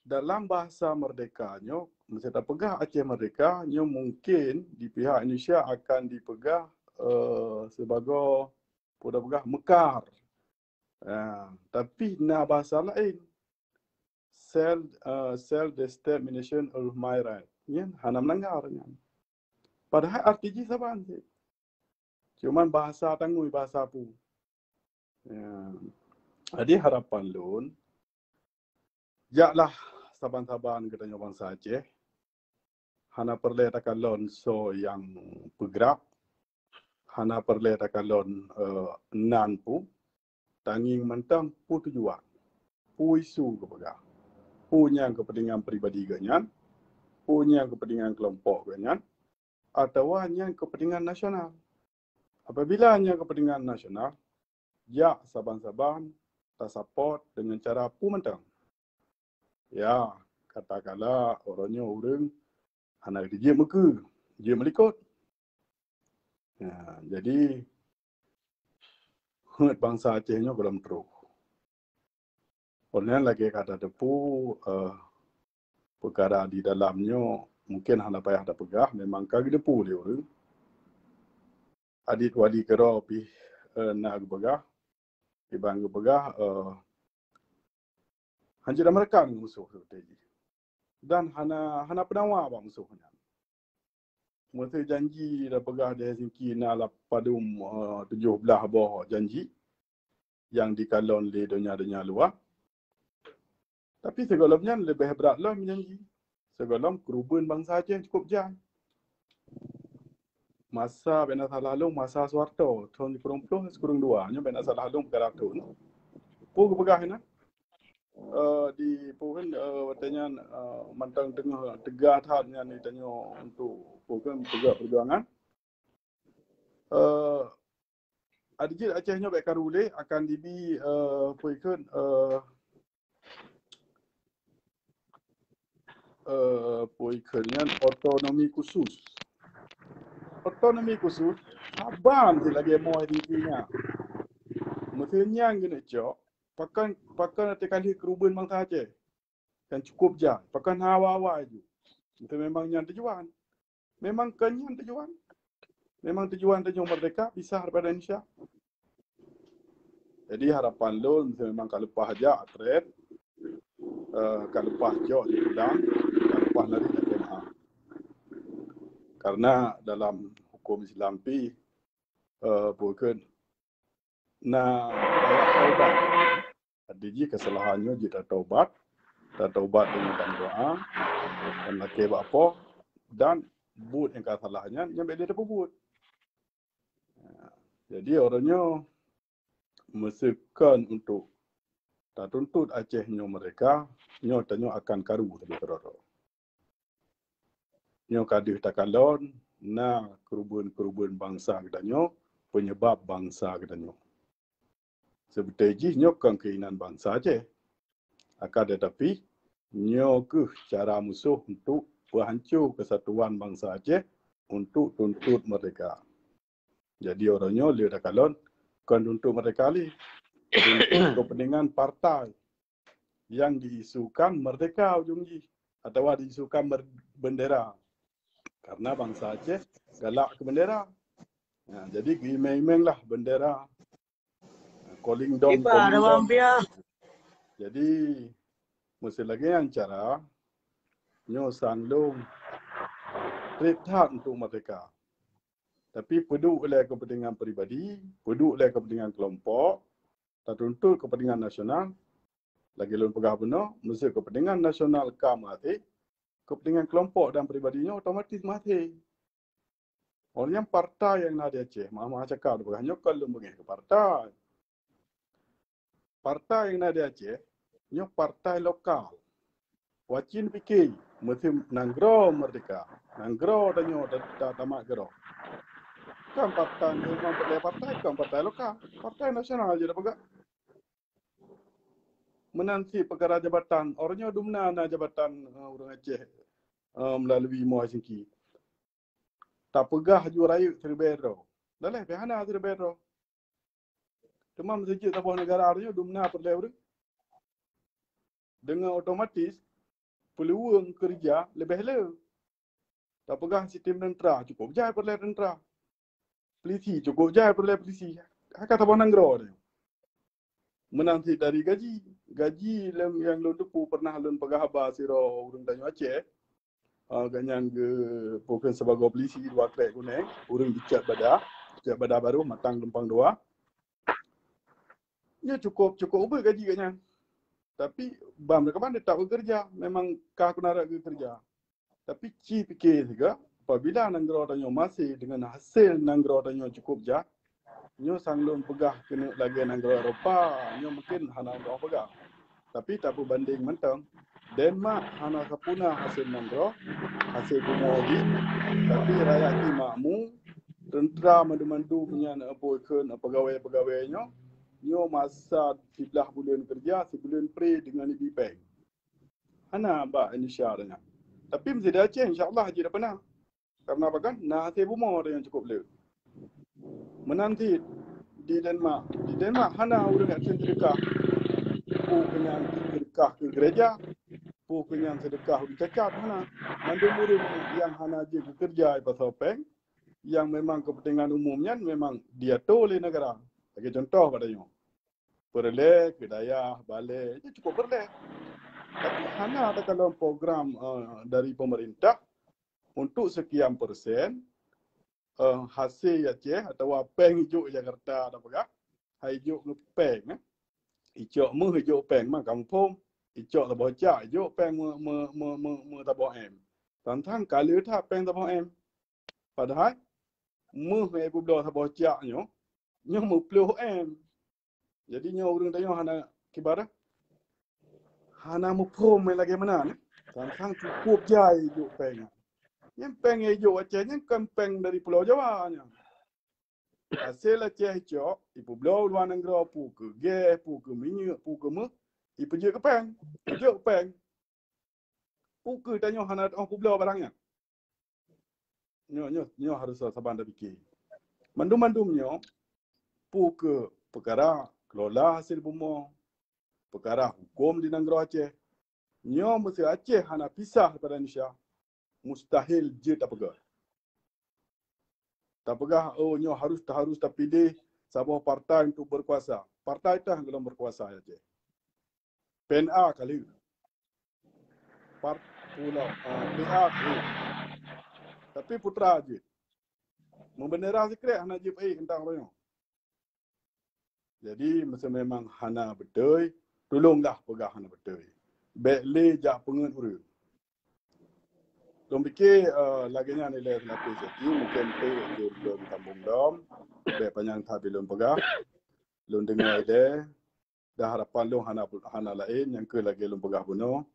Dalam bahasa meurdeka nyoe, meuseu tapeugah Aceh meurdeka, nyoe mungken di pihak Indonesia akan dipeugah, eh, sibagoe, peue tapeugah, meukar. Ah, tapi na bahasa laén. Self, eh, self determination of my right. Nyan hana meulanggar nyan. Padahai arti jih saban cit. Cuman bahasa tangui, bahasa peue. Ya. Jadi harapan lôn, jaklah saban-saban geutanyoe bansa Aceh, hana peureulèe takalon soe nyang peugrab, hana peureulèe takalon, eh, nan peue, tangieng mantong peue tujuan, peue isu geupeugah, peue nyang keupeuntengan pribadi geuhnyan, peue nyang keupeuntengan keulompok geuhnyan, atawa nyang keupeuntengan nasional. Apabila nyang keupeuntengan nasional, jak saban-saban tasapot deungon cara peue mantong. Ya, Katakanlah, uroe nyoe ureuëng hana jeuet meukeue, jeuet meulikot. Ya, jadi, heuet bansa Aceh nyoe gohlom troh. Ulôn lagée ka tateupeue, eh, peukara di dalam nyoe mungken hana payah tapeugah, memang ka geuteupeue lé ureuëng. Adik wali keudroe pih, eh, na geupeugah, kiban geupeugah, eh, hanjeuet tameureuka ngon musoh seutôt jih. Dan hana, hana peunawa bak musoh nyan. Meusé janji tapeugah di Helsinki na lapadum, eh, tujoh blaih boh janji nyang dikalon lé donya-donya luwa. Tapi sigohlom nyan leubeh brat lom janji. Sigohlom keureubeuen bansa Aceh cukôp jai. Masa bèk na salah lôn, masa Soeharto, thôn sikureueng ploh, sikureueng dua. Nyoe bèk na salah lôn peugah thôn. Peue geupeugah inan? Eh, di peue kheun, eh, watèe nyan, eh, mantong teungoh teuga that nyan di tanyoe untuk peue kheun peugah peujuangan. Eh, adak jih Aceh nyoe bèk karu lé akan dibi, eh, peue kheun, eh, eh, peue kheun nyan otonomi khusus. Otonomi khusus, saban cit lagèe moe di nyan. Meusé nyan keuneuk cok, pakon, pakon teuka lheueh keureubeuen bansa Aceh. Kan cukôp jai, pakon hawa-hawa ju. Itu memang nyan tujuan. Memang keu nyan tujuan. Memang tujuan tanyoe merdeka, pisah daripada Indonesia. Jadi harapan lôn, memang ka leupah jak tren, eh, ka leupah cok di peudang, ka leupah lari nak kemah. Karena dalam hukum Islam pih, eh, peue kheun, na ayat taubat. Adak jih keusalahan nyoe jeuet tatobat, tatobat deungon doa, dan lakèe bak Po, dan buet nyang ka salah nyan, nyan bèk lé tapeubuet. Jadi, uroe nyoe meusé kon untuk tatuntut Aceh nyoe merdeka, nyoe tanyoe akan karu sabe keudroe-droe. Nyoe ka deuh takalon, na keureubeuen-keureubeuen bansa geutanyoe, peunyeubab bansa geutanyoe. Seubeutôi jih nyoe kon keuinginan bansa Aceh. Akan teutapi, nyoe kheueh cara musoh untuk peuhanco keusatuan bansa Aceh untuk tuntut merdeka. Jadi, uroe nyoe lé takalon kon tuntut merdeka lé. Tuntut keupeuntengan partai nyang diisukan merdeka ujong jih, atawa diisukan mer-, bendera. Karena bansa Aceh galak keu bendera. Nah, jadi geuimeng-imeng lah bendera. Calling down, calling down. Jadi, meusé lagèe nyan cara, nyoe sang lôn treb that untuk merdeka. Tapi peuduek lé keupeuntengan pribadi, peuduek lé keupeuntengan keulompok, tatuntut keupeuntengan nasional. Lagèe lôn peugah bunoe, meusé keupeuntengan nasional ka meuhasé, keupeuntengan keulompok dan pribadi nyoe otomatis meuhasé. Uroe nyan partai nyang na di Aceh, maaf-maaf cakap, peugah nyoe kon lôn beungèh keu partai. Partai nyang na di Aceh, nyoe partai lokal. Wajéb pike, meusé nanggroe merdeka. Nanggroe tanyoe ta-, ta-, tamat keudroe. Kon partai, kon partai, partai, kon partai lokal. Partai nasional jeuet tapeugah. Meunan cit peukara jabatan. Uroe nyoe dumna na jabatan, eh, ureueng Aceh, eh, meulalu moe Helsinki. Tapeugah ju rayeuk siribèe droe. Daleh pih hana siribèe droe. Teuma meusé jeuet saboh neugara uroe nyoe dumna peureulèe ureueng. Deungon otomatis peuluweueng keureuja leubeh le. Tapeugah sistem teuntra, cukôp jai peureulèe teuntra. Pulisi, cukôp jai peureulèe pulisi. Ka saboh nanggroe nyoe. Meunan cit dari gaji. Gaji lom nyang lôn teupeu pernah lôn peugah haba sidroe ureueng tanyoe Aceh. Ah, gobnyan geupeugah sibagoe pulisi dua krek kunèng, ureueng geucat bada, geucat bada barô, matang lumpang dua. Nyoe cukôp, cukôp ubeut gaji gobnyan. Tapi ban reukaban teutap geukeureuja, memang ka keunarek geukeureuja. Tapi ci pike sigoe, apabila nanggroe tanyoe maséh deungon hasé nanggroe tanyoe cukôp jak, nyoe sang lôn peugah keuneuk lagèe nanggroe Eropa, nyoe mungken hana ulôn peugah. Tapi tapeubandeng mantong, Denmark hana sapeue na hasé nanggroe, hasé bumoe jih, tapi rakyat jih makmu, teuntra mandum-mandum nyan, eh, peue kheun, eh, peugawèe-peugawèe nyoe, nyoe masa siblaih buleuen keureuja, sibuleuen pre deungon ibi péng. hana bak Indonesia dah nyan. Tapi meuseuti Aceh, insya Allah jeuet pernah. Karena apa kan? Na hase bumoe nyang cukup le. Meunan cit di Denmark. Di Denmark hana ureuëng nyang seudeukah. Peue keu nyang seudeukah keu gereja, peue keu nyang seudeukah ureuëng cacat, hana. Mandum ureuëng nyang hana jeuet keu keureuja pasal péng, nyang memang kepentingan umum nyan memang diatur lé negara. Lagée contoh pada nyoe. Peureulée keu dayah, balée, itu cukup peureulée. Tapi hana takalon program uh, dari pemerintah untuk sekian persen uh, hasil Aceh atawa péng ijok Jakarta atau peugah, hai ijok péng. Eh. Icok meuh ijok péng mah kamu phom. Icok saboh cak ijok péng me, me, me, me, me saboh M. Tantang kali that péng saboh M. Padahal meuh nyang ipubloe saboh cak nyoe, nyoe meuploh M. Jadi nyoe ureuëng tanyoe hana kibarah, hana muphom lagée meunan. Sang-sang cukup jai ijok péng. Nyang péng ijok Aceh nyan kan péng dari Pulau Jawa nyan. Hasil Aceh icok, ipubloe luar nanggroe, peue keu geh, peue keu minyeuk, peue keu meuh, ipeujeuet keu péng. Ijok péng. Peue keu tanyoe hana teuoh peubloe barang nyan? Nyoe, nyoe, nyoe harus saban tapike. Mandum-mandum nyoe, peue keu peukara kelola hasil bumoe, peukara huköm di nanggroe Aceh. Nyoe meuseu Aceh hana pisah daripada Indonesia, mustahil jeuet tapeugah. Tapeugah, oh nyoe harus harus tapiléh saboh partai untuk berkuasa. Partai tah golom berkuasa Aceh. P N A kali. Part pulau uh, P A kali. Tapi putra je. Membendera sikrek hana jeuet eh tentang orang. Jadi masa memang hana betul, tolonglah peugah hana betul. Bek le jak peungeut ureuëng. Lôn pike uh, lagée nyan ilée seulapeh seti mungkin tu lôn tambong dom. Bek panyang that lôn peugah. Lôn deungoe ilée dah harapan lôn hana hana laén nyang keu lagée lôn peugah bunoe.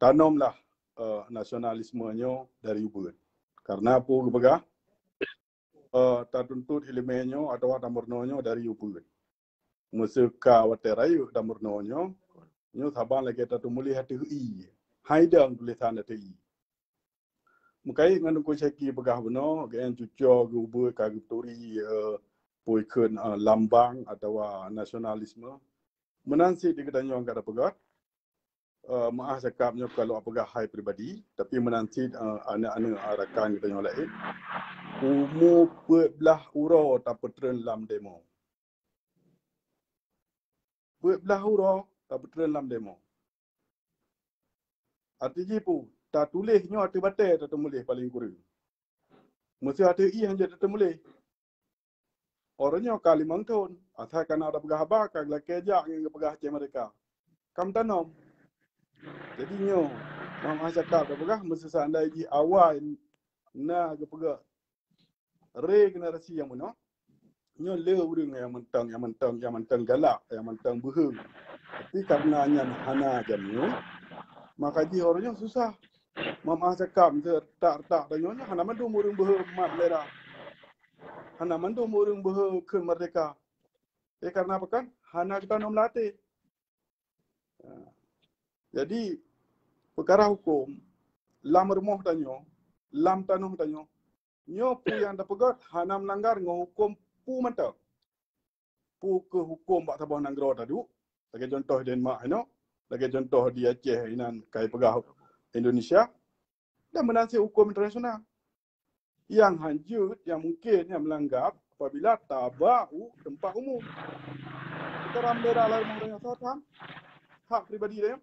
Tanomlah uh, nasionalisme nyoe dari ubeut. Karena peue geupeugah uh, tatuntut ileumé nyoe atawa tameurunoe nyoe dari ubeut. Meuseuka watée rayeuk tameurunoe nyoe, nyoe saban lagée tateumuléh ateueh i. Hai dang tulisan ateueh i. Meukait ngon Teungku Syaki peugah bunoe, geuén cuco geubeut ka geuturi uh, peue kheun uh, lambang atawa nasionalisme. Meunan cit di geutanyoe ka tapeugah, uh, meuah cakap nyoe kalau peugah hai pribadi, tapi meunan cit uh, aneuk-aneuk rakan geutanyoe laén. Umu peuet blaih uroe tapeutreun lam demo. Peuet blaih uroe tapeutreun lam demo. Arti jih peue? Tatuléh nyoe ateueh batée tateumuléh paléng kureueng. Meuseu ateueh i hanjeuet tateumuléh. Orang nyoe ka limong thon, asai kana tapeugah haba ka geulakée jak ngon geupeugah Aceh Merdeka. Kam tanom. Jadi nyoe, Muhammad Hasan Kab tapeugah meuseu seandai jih awai na geupeugah regenerasi nyang meunoe, nyoe le ureuëng nyang mantong, nyang mantong, nyang mantong galak, nyang mantong beuhe. Tapi karena nyan hana jamén, maka jih orang nyoe susah. Mamaah cakap retak-retak tanyoe nyoe hana mandum ureuëng beuhe mat merah. Hana mandum ureuëng beuhe kheun merdeka. Eh karena apa kan? Hana kita nom latih. Jadi peukara huköm lam rumoh tanyoe, lam tanoh tanyoe, nyoe peue nyang tapeugét hana meulanggar ngon huköm peue mantong. Peue keuh huköm bak saboh nanggroe taduek, lagée contoh Denmark inoe, lagée contoh di Aceh inan kai peugah Indonesia, dan meunan cit huköm internasional. Nyang hanjeuet, nyang mungken, nyang meulanggar apabila taba u teumpat umum. Sekarang bendera lalu mengurang soe tham hak pribadi dia.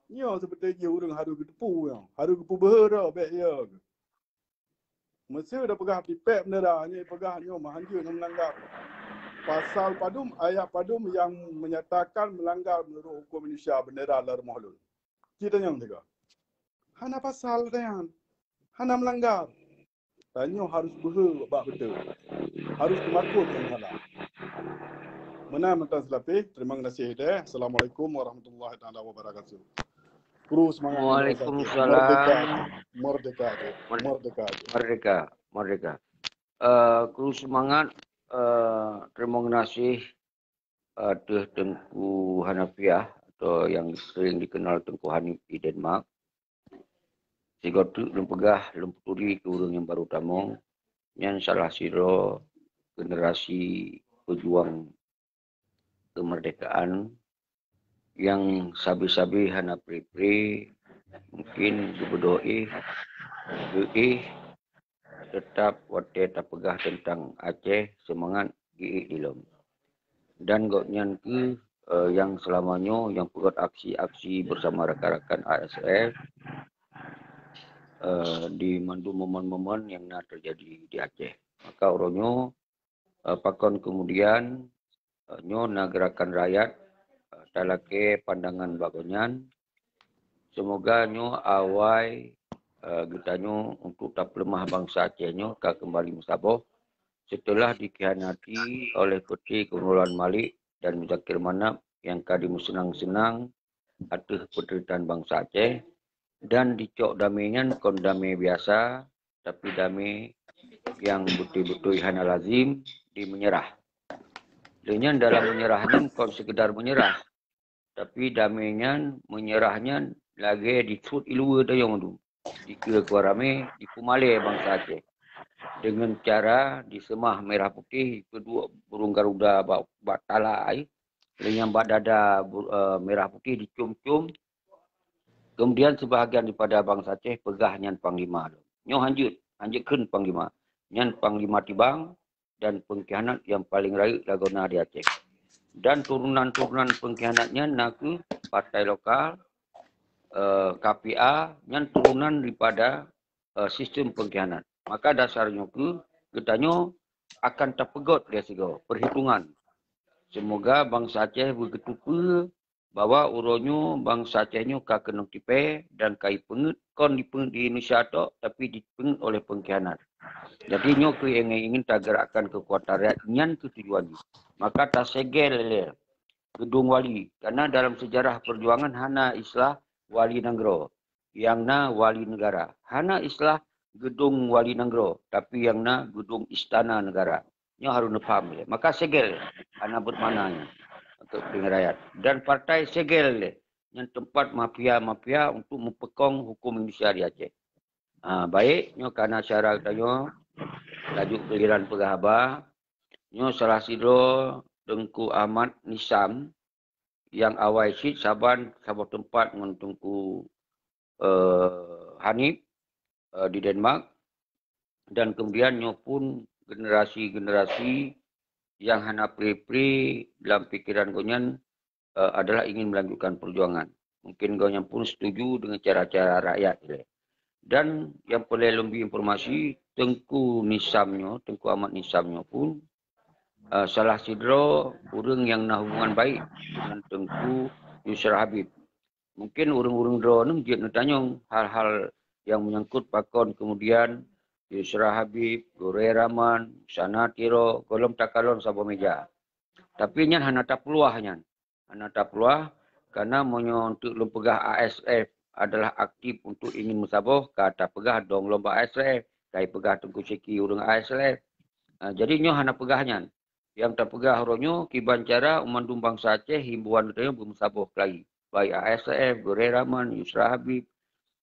Nyoe seperti jih ureuëng harus geuteupeue nyoe, harus geupeubeuhe droe bék ya. Meuseu dah peugah pipék bendera, nyoe peugah nyoe meuhanjeuet nyoe meulanggar. Pasal padum, ayat padum yang menyatakan melanggar menurut hukum Indonesia bendera lam rumoh lôn. Cit tanyong teuka. Hana pasal tanyan. Hana melanggar. Tanyoe harus beuhe bak beutôi. Harus teumakot nyang salah. Meunan mantong seulapeh, terima kasih deh. Assalamualaikum warahmatullahi taala wabarakatuh. Kru semangat. Waalaikumsalam. Merdeka, merdeka, merdeka. Merdeka, merdeka. Uh, kru semangat, uh, terima kasih uh, Teungku Hanafiah. atau yang sering dikenal Teungku Hanif di Denmark. Sigoe teuk lôn peugah, lôn peuturi keu ureuëng nyang baru tamong, nyan salah sidroe generasi pejuang kemerdekaan nyang sabe-sabe hana pre-pre, mungkin geubeudôh éh, geuéh, teutap watée tapeugah teuntang Aceh, seumangat geuék dilom. Dan gobnyan kheueh, eh, nyang seulama nyoe nyang peugét aksi-aksi bersama rakan-rakan A S F, eh, di mandum momen-momen nyang na teujadi di Aceh. Maka uroe nyoe, eh, pakon kemudian, eh, nyoe na gerakan rakyat, eh, talakée pandangan bak gobnyan. Seumoga nyoe awai, eh, geutanyoe untuk tapeuleumah bansa Aceh nyoe ka keumbali meusaboh seuteulah dikhianati oleh Peuté Keunurlan Malik dan Muzakir Manab nyang ka dimeuseunang-seunang ateueh peundeuritaan bansa Aceh dan dicok damé nyan kon damé biasa, tapi damé nyang beutôi-beutôi hana lazim di meunyeurah. Lé nyan dalam meunyeurah nyan kon seukeudar meunyeurah, tapi damé nyan meunyeurah nyan lagée disuet iluwa dayong tu. Dikeue kuah ramé, dipeumalée bansa Aceh. Deungon cara diseumah merah putih, keudua burung garuda bak, bak tala ai, lé nyang bak dada bu-, eh, merah putih dicom-com. Kemudian sebahagian daripada bansa Aceh peugah nyan panglima lom. Nyoe hanjeuet, hanjeuet kheun panglima. Nyan panglima tibang dan pengkhianat nyang paleng rayeuk lagoe na di Aceh. Dan turunan-turunan pengkhianat nyan na kheueh partai lokal, eh, K P A, nyan turunan daripada, eh, sistem pengkhianat. Maka dasar nyoe kheueh geutanyoe akan tapeugét lé sigoe perhitungan. Seumoga bansa Aceh beugeuteupeue bahwa uroe nyoe bansa Aceh nyoe ka keunong tipée dan ka jipeungét, kon jipeungét di Indonesia tok, tapi jipeungét oleh pengkhianat. Jadi nyoe kheueh nyang ingin tagerakkan keukuatan rakyat, nyan kheueh tujuan jih. Maka tasegel lé Geudong Wali, karena dalam sejarah perjuangan hana istilah wali nanggroe, nyang na wali negara. Hana istilah geudong wali nanggroe, tapi nyang na geudong istana negara. Nyoe harôh neupaham lé. Maka segel hana bermakna nyan untuk peungeurayat. Dan partai segel lé nyan teumpat mafia-mafia untuk meupeukong huköm Indonesia di Aceh. Ha, baik, nyoe kana syara geutanyoe. Laju giliran peugah haba. Nyoe salah sidroe Teungku Ahmad Nisam nyang awai cit saban saboh teumpat ngon Teungku, eh, Hanif, eh, di Denmark. Dan kemudian nyoe pun generasi-generasi nyang hana pri-pri lam pikeran gobnyan, eh, adalah ingin melanjutkan perjuangan. Mungkin gobnyan pun setuju dengan cara-cara rakyat ilée. Dan nyang peureulée lôn bri informasi, Teungku Nisam nyoe, Teungku Ahmad Nisam nyoe pun, eh, salah sidroe ureuëng nyang na hubungan baik dengan Teungku Yusra Habib. Mungkin ureuëng-ureuëng droeneuh jeuet neutanyong hal-hal nyang meunyangkut pakon kemudian Yusra Habib, Gurée Rahman, Sana Tiro, gohlom takalon saboh meja. Tapi nyan hana tapeuluah nyan. Hana tapeuluah, karena meunyoe untuk lôn peugah A S F adalah aktif untuk ingin meusaboh, ka tapeugah dong lom bak A S F, ka jipeugah Teungku Syeki ureuëng A S F. Ah, jadi nyoe hana peugah nyan. Nyang tapeugah uroe nyoe kiban cara u mandum bansa Aceh himbauan geutanyoe beumeusaboh keulayi. Baik A S F, Gurée Rahman, Yusra Habib,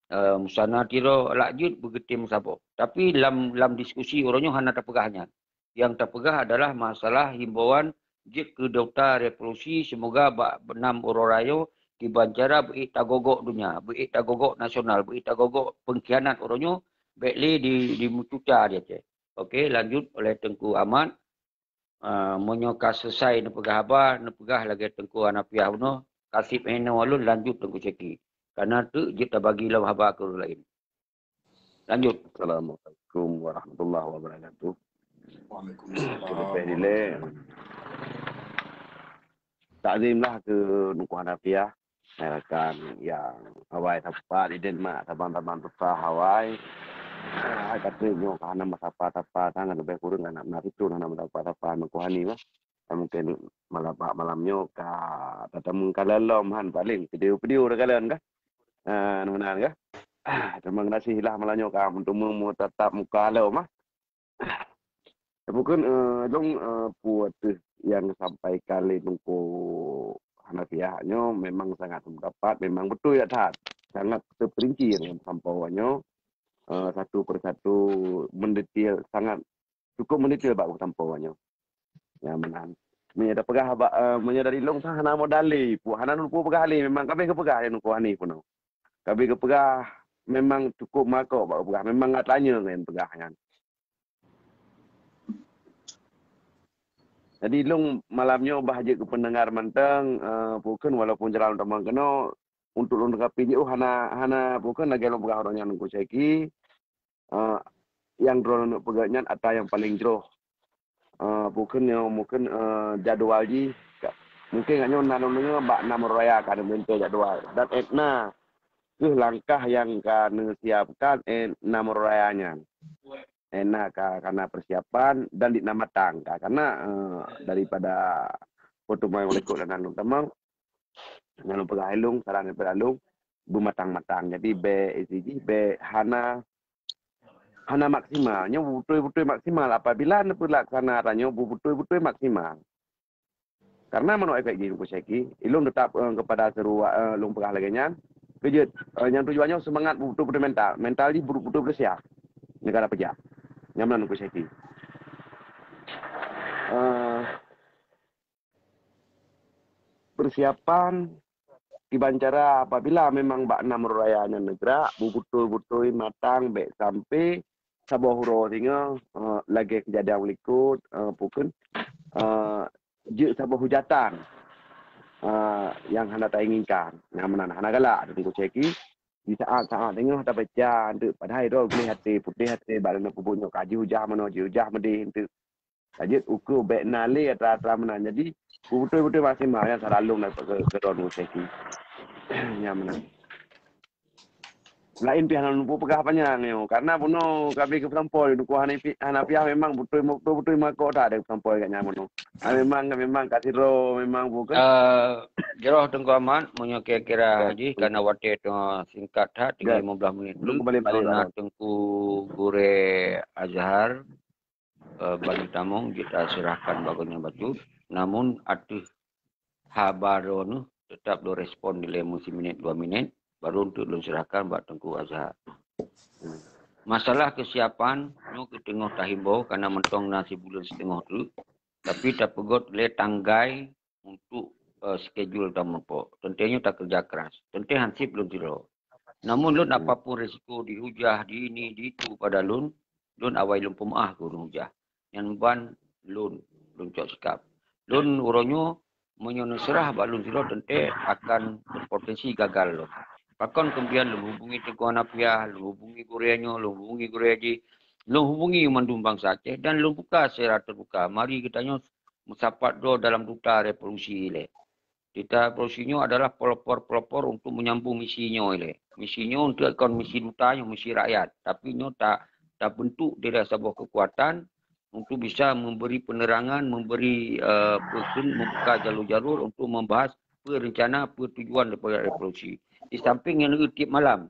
eh, Musana Tiro, lak jeuet beugeutem meusaboh. Tapi lam, lam diskusi uroe nyoe hana tapeugah nyan. Nyang tapeugah adalah masalah himbauan jeuet keu Duta Revolusi, seumoga bak nam uroe rayeuk kiban cara beuék tagogok donya, beuék tagogok nasional, beuék tagogok peungkhianat uroe nyoe, bék lé di, dimeucuca di Aceh. Oke, lanjut oleh Teungku Ahmad. Ah, meunyoe ka seusai neupeugah haba, neupeugah lagée Teungku Hanafiah bunoe, ka seb inoe lôn lanjut Teungku Syeki. Karena teuk jeuet tabagi lom haba keu ureuëng laén. Lanjut. Assalamualaikum warahmatullahi wabarakatuh. Waalaikumsalam. Leupah dilée. Takzim lah keu Teungku Hanafiah. Rakan nyang awai sapat di Denmark, saban-saban susah awai. Hai kata nyoe ka hana meusapa-sapa, sangat leubeh kureueng aneuk muda situ hana meusapa-sapa Teungku Hani bah. Dan mungkin malam, bak malam nyoe ka tatamu kalon lom han paléng video-video takalon kah? Ha, meunan kah? Terima kasih lah malam nyoe ka meuteumé tatap muka lom ah. Bukan, eh, dong, eh, peue teuh nyang sampaikan lé Teungku Hanafiah nyoe memang sangat sependapat, memang beutôi that. Sangat terperinci yang sampoe nyoe, eh, satu per satu mendetail, sangat cukup mendetail bak sampoe nyoe. Ya, meunan. Meunyoe tapeugah bak, eh, meunyoe dari lôn sa hana modal lé, pu-, hana lôn peugah lé, memang ka abéh geupeugah lé Teungku Hanif bunoe. Ka abéh geupeugah memang cukup makok bak geupeugah, memang ka tanyong nyan peugah nyan. Jadi lôn malam nyoe bah jeuet keu pendengar mantong, eh, pukon walaupun jalan tamong keunoe, untuk lôn tanggapi jih, oh, hana, hana pukon lagée lôn peugah uroe nyan Teungku Syeki, eh, nyang droeneuh peugah nyan atra nyang paleng jroh. Eh, pukon nyoe mungken, eh, jadwal jih ka, mungken nyoe na lôn deungoe bak nam raya ka neumeunte jadwal. Dan ék na keuh langkah nyang ka neusiapkan, eh, nam raya nyan. Ék na ka, ka na persiapan dan di na matang ka. Karena, eh, daripada pertemuan yang berikut dan anu tamong, nyang lôn peugah ilong, saran daripada ilong, beumatang-matang. Jadi, bék isi jih, bék hana, hana maksimal. Nyoe beutôi-beutôi maksimal. Apabila neupeulaksana atra nyoe beutôi-beutôi maksimal. Karena meunoe efek jih Teungku Syeki, ilong tetap, eh, kepada seruan, eh, lôn peugah lagée nyan. Keujeuet, eh, nyang tujuan nyoe semangat beutôi-beutôi mental. Mental jih beutôi-beutôi siap. Negara pejak. Nyang meunan Teungku Syeki. Eh, persiapan kiban cara apabila memang bak nam raya nyan neugrak, beutôi-beutôi matang bék sampai saboh uroe singoh, eh, lagée keujadian likot, eh, pukon, eh, jeuet saboh hujatan, eh, nyang hana tainginkan. Nyang meunan hana galak Teungku Syeki. Di saat-saat singoh tabaca enteuk padahai droe gleh até, putéh até, bak leuneuk peubuet nyoe ka jihujah meunoe, jihujah meudeh enteuk. Ka jeuet ukeue bék na lé atra-atra meunan. Jadi, beutôi-beutôi maksimal nyan saran lôn daripada keu, keu droeneuh Syeki. Nyang meunan. Laén pih hana lôn peugah panyang nyoe. Karena bunoe ka abéh geupeusampoe, Teungku Hanafi-, Hanafiah memang beutôi, beutôi-beutôi makok that geupeusampoe kat nyan bunoe. Ah, memang, memang ka sidroe, memang bukan. Eh, jroh Teungku Amat, meunyoe kira-kira jih, karena watée teungoh singkat that, tinggai lima belas menit. Lôn keumbali balik, karena Teungku Gurée Azhar, eh, Bani Tamong jeuet taseurahkan bak gobnyan bacut. Namun ateueh haba droeneuh tetap lôn respon dilée meusiminit dua minit, baru enteuk lôn seurahkan bak Teungku Azhar. Masalah kesiapan nyoe keuh teungoh tahimbau karena mantong na sibuleuen siteungoh teuk, tapi tapeugot lé tanggai untuk, eh, skedul tameurumpok. Teuntée nyoe takeureuja keras. Teuntée hansip lôn sidroe. Namun lôn apapun risiko dihujah, di ini, di itu pada lôn, lôn awai lôn peumeu'ah keu ureuëng hujah. Nyan ban lôn, lôn cok sikap. Lôn uroe nyoe meunyoe neuseurah bak lôn sidroe teuntée akan berpotensi gagal lôn. Pakon kemudian lôn hubungi Teungku Hanafiah, lôn hubungi gurée nyoe, lôn hubungi gurée jih, lôn hubungi mandum bansa Aceh dan lôn buka secara terbuka. Mari geutanyoe meusapat droe dalam duta revolusi ilée. Duta revolusi nyoe adalah pelopor-pelopor untuk menyambung misi nyoe ilée. Misi nyoe untuk kon misi duta nyoe, misi rakyat. Tapi nyoe ta, tabentuk dari saboh kekuatan untuk bisa memberi penerangan, memberi, eh, peukheun, membuka jalur-jalur untuk membahas peue rencana, peue tujuan daripada revolusi. Di samping nyan tiep malam,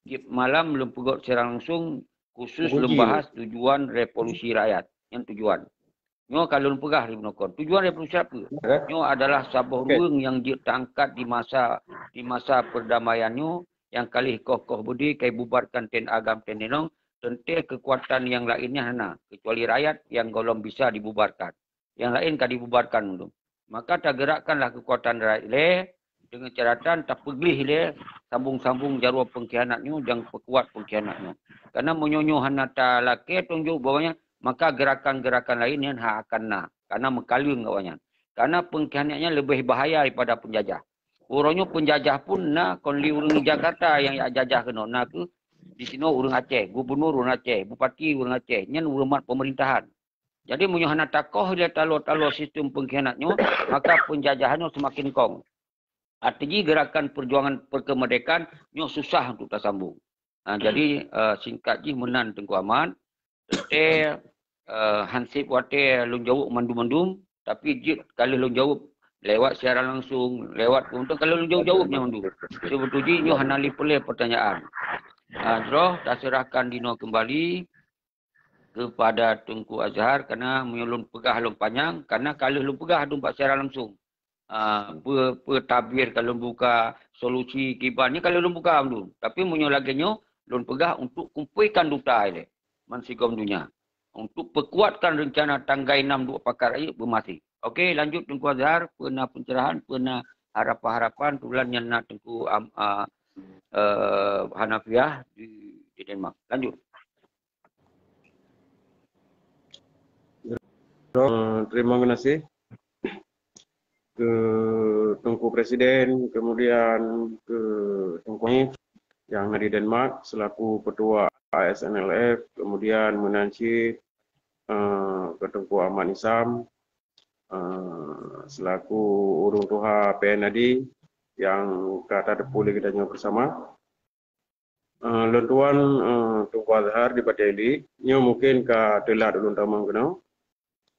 tiep malam lôn peugot siaran langsung khusus lôn bahas tujuan revolusi rakyat. Nyan tujuan. Nyoe ka lôn peugah di bunoe kon. Tujuan revolusi apa? Nyoe adalah saboh rueng nyang jeuet taangkat di masa, di masa perdamaian nyoe, nyang ka lheueh koh-koh beudé ka ibubarkan T N A GAM T N A inong, teuntée keukuatan nyang laén nyan hana, keucuali rakyat nyang gohlom bisa dibubarkan. Nyang laén ka dibubarkan mandum. Maka tageurakkanlah keukuatan rakyat ilée, deungon caratan tapeugleh ilée sambung-sambung jaroe peungkhianat nyoe dan peukuat peungkhianat nyoe. Karena meunyoe nyoe hana talakée tanggung jaweueb bak awaknyan, maka geurakan-geurakan laén nyan hana akan na, karena meukaleueng awaknyan. Karena peungkhianat nyan leubeh bahaya daripada peunjajah. Uroe nyoe peunjajah pun na kon lé ureuëng Jakarta nyang jak jajah keunoe, na kheueh di sinoe ureuëng Aceh, gubunur ureuëng Aceh, bupati ureuëng Aceh, nyan ureuëng mat peumeurintahan. Jadi meunyoe hana takoh ilée taloe-taloe sistem peungkhianat nyoe, maka peunjajah nyoe seumaken kong. Arti jih geurakan peujuangan peukeumerdékaan nyoe susah untuk tasambong. Ha, jadi, eh, singkat jih meunan Teungku Amat, teuntée, eh, hansip watée lôn jaweueb mandum-mandum, tapi jeuet ka lheueh lôn jaweueb lewat siaran langsung, lewat untuk ka lheueh lôn jaweueb-jaweueb nyan mandum. Seubeutôi jih nyoe hana lé peureulée pertanyaan. Ha, jroh taseurahkan dinoe keumbali keupada Teungku Azhar, karena meunyoe lôn peugah lôn panyang, karena ka lheueh lôn peugah dum bak siaran langsung. Ah, pe, pe tabir ka lôn buka, solusi kiban nyoe ka lôn buka dulu. Tapi meunyoe lagèe nyoe, lôn peugah untuk kumpuikan duta ilèe. Man sigom donya. Untuk peukuatkan rencana tanggai nam duek pakat rayeuk beumaséh. Oke, lanjut Teungku Azhar, peue na pencerahan, peue na harapan-harapan, tulan nyan na Teungku Am-, ah, eh, Hanafiah di, di Denmark. Lanjut. Eh, terima kasih ke Teungku Presiden, kemudian ke Teungku Hanif yang na di Denmark selaku Ketua A S N L F, kemudian meunan cit, eh, ke Teungku Ahmad Nisam, eh, selaku ureueng tuha P N A D yang ka tateupeue lé geutanyoe bersama. Eh, lôn tuan, eh, Teungku Azhar di Bateli, nyoe mungkin ka teulat ulôn tamong keunoe.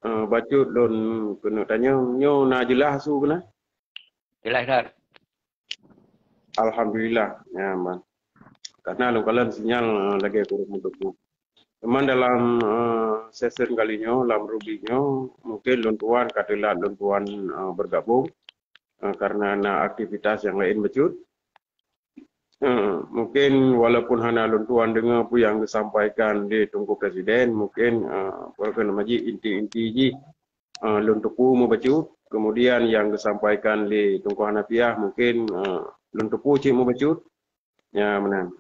Eh, bacut lôn keuneuk tanyong, nyoe na jeulaih su keunoe? Jeulaih that. Alhamdulillah, nyan ban. Karena lôn kalon sinyal, eh, lagèe kureueng meututoe. Cuman dalam, eh, sesi kali nyoe, lam rubrik nyoe, mungkin lôn tuan ka teulat lôn tuan, eh, bergabung, eh, karena na aktivitas nyang laén bacut. Eh, mungkin walaupun hana lôn tuan deungoe peue nyang geusampaikan lé Teungku Presiden, mungkin, eh, peue keuh nama jih, inti-inti jih, eh, lôn teupeu meubacut. Kemudian nyang geusampaikan lé Teungku Hanafiah mungkin, eh, lôn teupeu cit meubacut. Ya, meunan.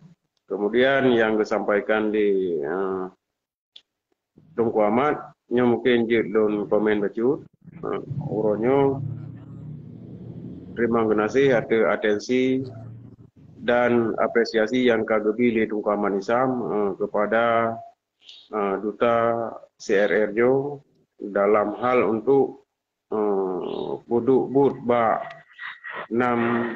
Kemudian nyang geusampaikan lé, eh, Teungku Ahmad, nyoe mungkin jeuet lôn komen bacut. Ha, uroe nyoe, teurimong geunaséh ateueh atensi dan apresiasi nyang ka geubri lé Teungku Ahmad Nisam, eh, kepada, eh, duta C R R nyoe dalam hal untuk, eh, peuduek buet bak nam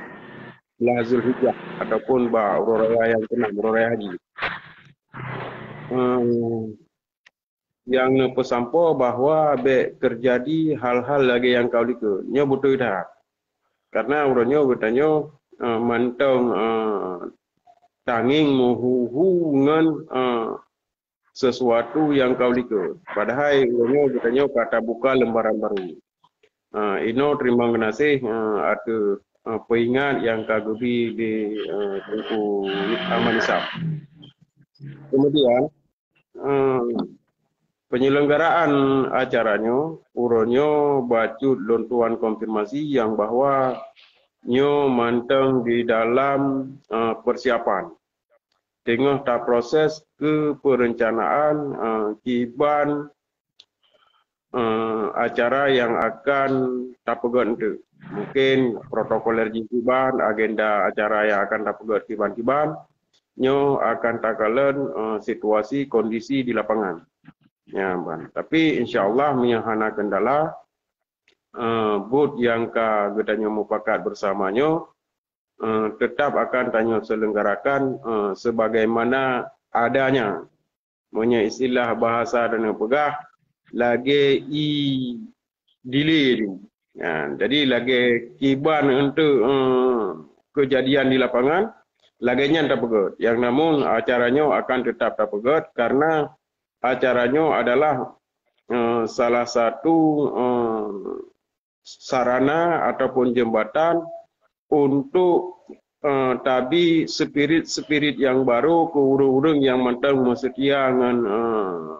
blah Zulhijjah ataupun bak uroe raya nyang keunam, uroe raya haji. Eh, nyang neupeusampoe bahwa bèk teujadi hal-hal lagèe nyang ka u likôt. Nyoe beutôi that. Karena uroe nyoe geutanyoe, eh, mantong, eh, tangieng meuhu-hu ngon, eh, sesuatu nyang ka u likôt. Padahai uroe nyoe geutanyoe ka tabuka lembaran baru. Ah, inoe teurimong geunaséh, ah, ateueh, ah, peuingat nyang ka geubri lé, ah, Teungku Ahmad Nisam. Kemudian, ah, penyelenggaraan acara nyoe, uroe nyoe bacut lôn tuan konfirmasi nyang bahwa nyoe mantong di dalam, ah, persiapan. Teungoh taproses keu perencanaan, eh, kiban, eh, acara nyang akan tapeugöt enteuk. Mungkin protokoler jih kiban, agenda acara nyang akan tapeugöt kiban-kiban, nyoe akan takalon, eh, situasi kondisi di lapangan. Nyan ban. Tapi insya Allah meunyoe hana kendala, eh, buet nyang ka geutanyoe mupakat bersama nyoe, eh, tetap akan tanyoe selenggarakan, eh, sebagaimana adanya. Meunyoe istilah bahasa tanyoe peugah, lagèe idili. Ya, jadi lagèe kiban enteuk, eh, kejadian di lapangan, lagèe nyan tapeugöt. Yang namun acara nyoe akan tetap tapeugöt karena acara nyoe adalah, eh, salah satu, eh, sarana ataupun jembatan untuk, eh, tabi spirit-spirit nyang barô keu ureueng-ureueng nyang mantong meuseutia ngon, eh,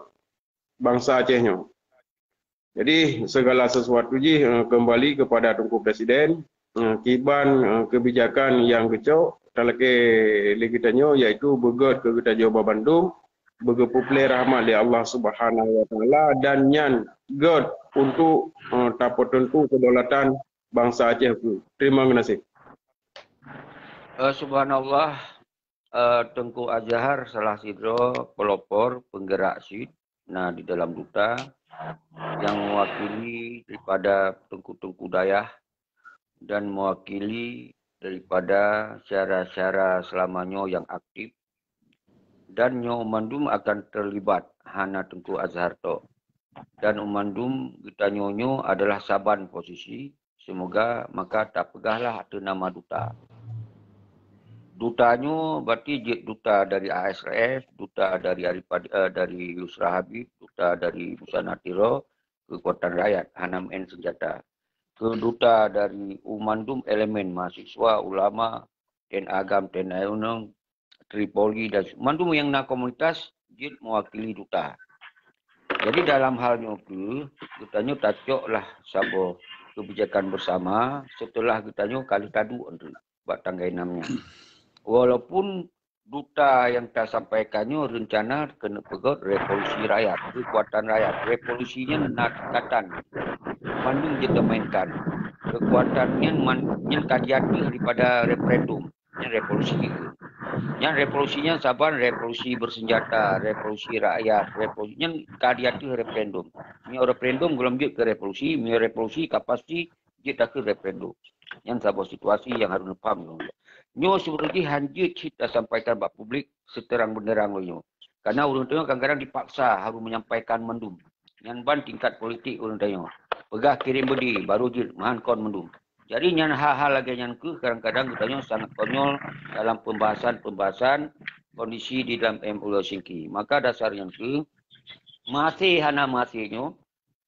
bansa Aceh nyoe. Jadi, segala sesuatu jih, eh, kembali kepada Teungku Presiden, eh, kiban, eh, kebijakan nyang geucok, talakèe lé geutanyoe, yaitu beugöt keu geutanyoe babandum, beugeupeupeulet rahmat lé Allah Subhanahu wa Taala dan nyan göt untuk, eh, tapeuteuntu kedaulatan bansa Aceh. Teurimong geunaséh. Eh, subhanallah, eh, Teungku Azhar salah sidroe pelopor penggerak sit na di dalam duta yang mewakili daripada teungku-teungku dayah dan mewakili daripada syara-syara selama nyoe yang aktif, dan nyoe mandum akan terlibat, hana Teungku Azhar tok. Dan mandum geutanyoe nyoe adalah saban posisi, semoga maka tapeugahlah ateueh nama duta. Duta nyoe berarti jeuet duta dari A S R F, duta dari Aripad-, eh, dari Yusra Habib, duta dari Busana Tiro, kekuatan rakyat, hana meu'en senjata. keu duta dari u mandum elemen mahasiswa, ulama, T N A GAM, T N A Unong, Tripoli dan mandum nyang na komunitas jeuet mewakili duta. Jadi dalam hal nyoe keuh, geutanyoe tacok lah saboh kebijakan bersama setelah geutanyoe ka lheueh taduek nteuk bak tanggai nam nyan. Walaupun duta nyang tasampaikan nyoe reuncana keuneuk peugöt revolusi rakyat, keukuatan rakyat. Revolusi nyan na tingkatan, mandum jeuet tamainkan. Keukuatan nyan man-, nyan ka jiateueh daripada referendum. Nyan revolusi. Nyan revolusi nyan saban revolusi bersenjata, revolusi rakyat, revolusi nyan ka jiateueh referendum. Meunyoe referendum gohlom jeuet keu revolusi, meunyoe revolusi ka pasti jeuet takheun referendum. Nyan saboh situasi nyang harôh neupaham. Nyoe sebenarnya han jeuet cit tasampaikan bak publik seterang benderang lom nyoe. Karena ureuëng tanyoe kadang-kadang dipaksa harôh menyampaikan mandum. Nyan ban tingkat politik ureuëng tanyoe. Peugah kirém beudé, baru jeuet meuhan kon mandum. Jadi nyan hal-hal lagée nyan keuh kadang-kadang geutanyoe sangat konyol dalam pembahasan-pembahasan kondisi di dalam M O U Helsinki. Maka dasar nyan keuh maté hana maté nyoe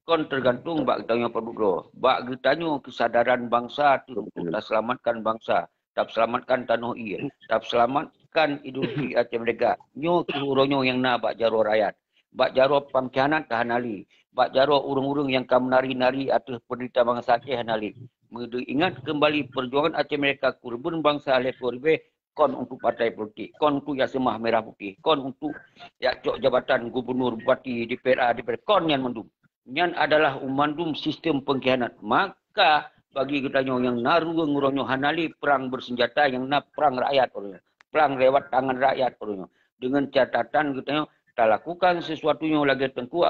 kon tergantung bak geutanyoe padub droe. Bak geutanyoe kesadaran bangsa tu untuk taselamatkan bangsa, taselamatkan tanoh ie, taselamatkan ideologi Aceh Merdeka. Nyoe keuh uroe nyoe nyang na bak jaroe rakyat. Bak jaroe pengkhianat ka hana lé. Bak jaroe ureuëng-ureuëng nyang ka menari-nari ateueh penderita bangsa Aceh hana lé. Meudeuingat kembali perjuangan Aceh Merdeka, keureubeuen bangsa lhée ploh ribée kon untuk partai politik, kon untuk jak seumah merah putih, kon untuk jak cok jabatan gubernur, bupati, D P R A, D P R, kon nyan mandum. Nyan adalah mandum sistem pengkhianat. Maka bagi geutanyoe nyang na ruweueng uroe nyoe hana lé perang bersenjata, nyang na perang rakyat uroe nyoe. Perang lewat tangan rakyat uroe nyoe. Dengan catatan geutanyoe talakukan sesuatu nyoe lagée Teungku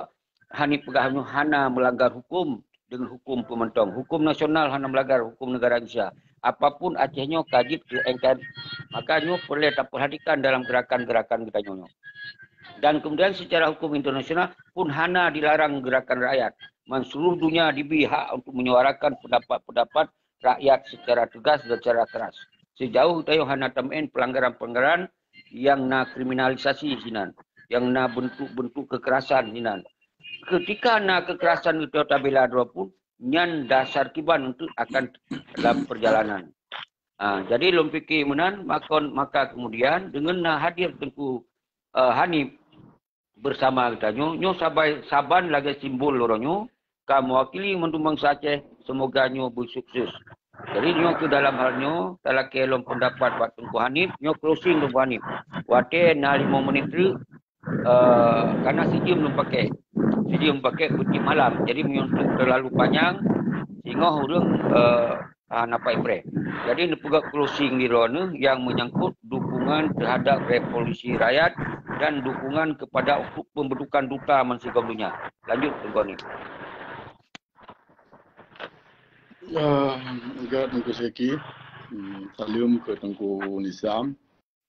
Hanif peugah nyoe hana melanggar hukum dengan hukum peumantong. Hukum nasional hana melanggar hukum negara Indonesia. Apapun Aceh nyoe ka jeuet keu N K R I. Maka nyoe peureulée tapeurhatikan dalam gerakan-gerakan geutanyoe nyoe. Dan kemudian secara hukum internasional pun hana dilarang gerakan rakyat. Man seluruh dunia dibri hak untuk menyuarakan pendapat-pendapat rakyat secara tegas dan secara keras. Sejauh geutanyoe hana tameuén pelanggaran-pelanggaran nyang na kriminalisasi sinan, nyang na bentuk-bentuk kekerasan sinan. Ketika na kekerasan geutanyoe tabela droe pun, nyan dasar kiban untuk akan dalam perjalanan. Ha, jadi lôn pike meunan, makon maka kemudian deungon na hadir Teungku, eh, Hanif bersama geutanyoe, nyoe sabai, saban lagée simbol uroe nyoe, ka mewakili mandum bansa Aceh, semoga nyoe beusukses. Jadi nyoe keuh dalam hal nyoe, talakée lôn pendapat bak Teungku Hanif, nyoe closing Teungku Hanif. Watée na limong menit treuk, eh, karena sijeuem lôn pakai. Sijeuem pakai peutik malam. Jadi meunyoe treuk terlalu panjang, singoh ureuëng, eh, ah, napai preh. Jadi neupeugah closing di droeneuh yang menyangkut dukungan terhadap revolusi rakyat dan dukungan kepada untuk pembentukan duta bansigom dunia. Lanjut Teungku Hanif. Ya, enggak Teungku Syeki. Hmm, salam ke Teungku Nisam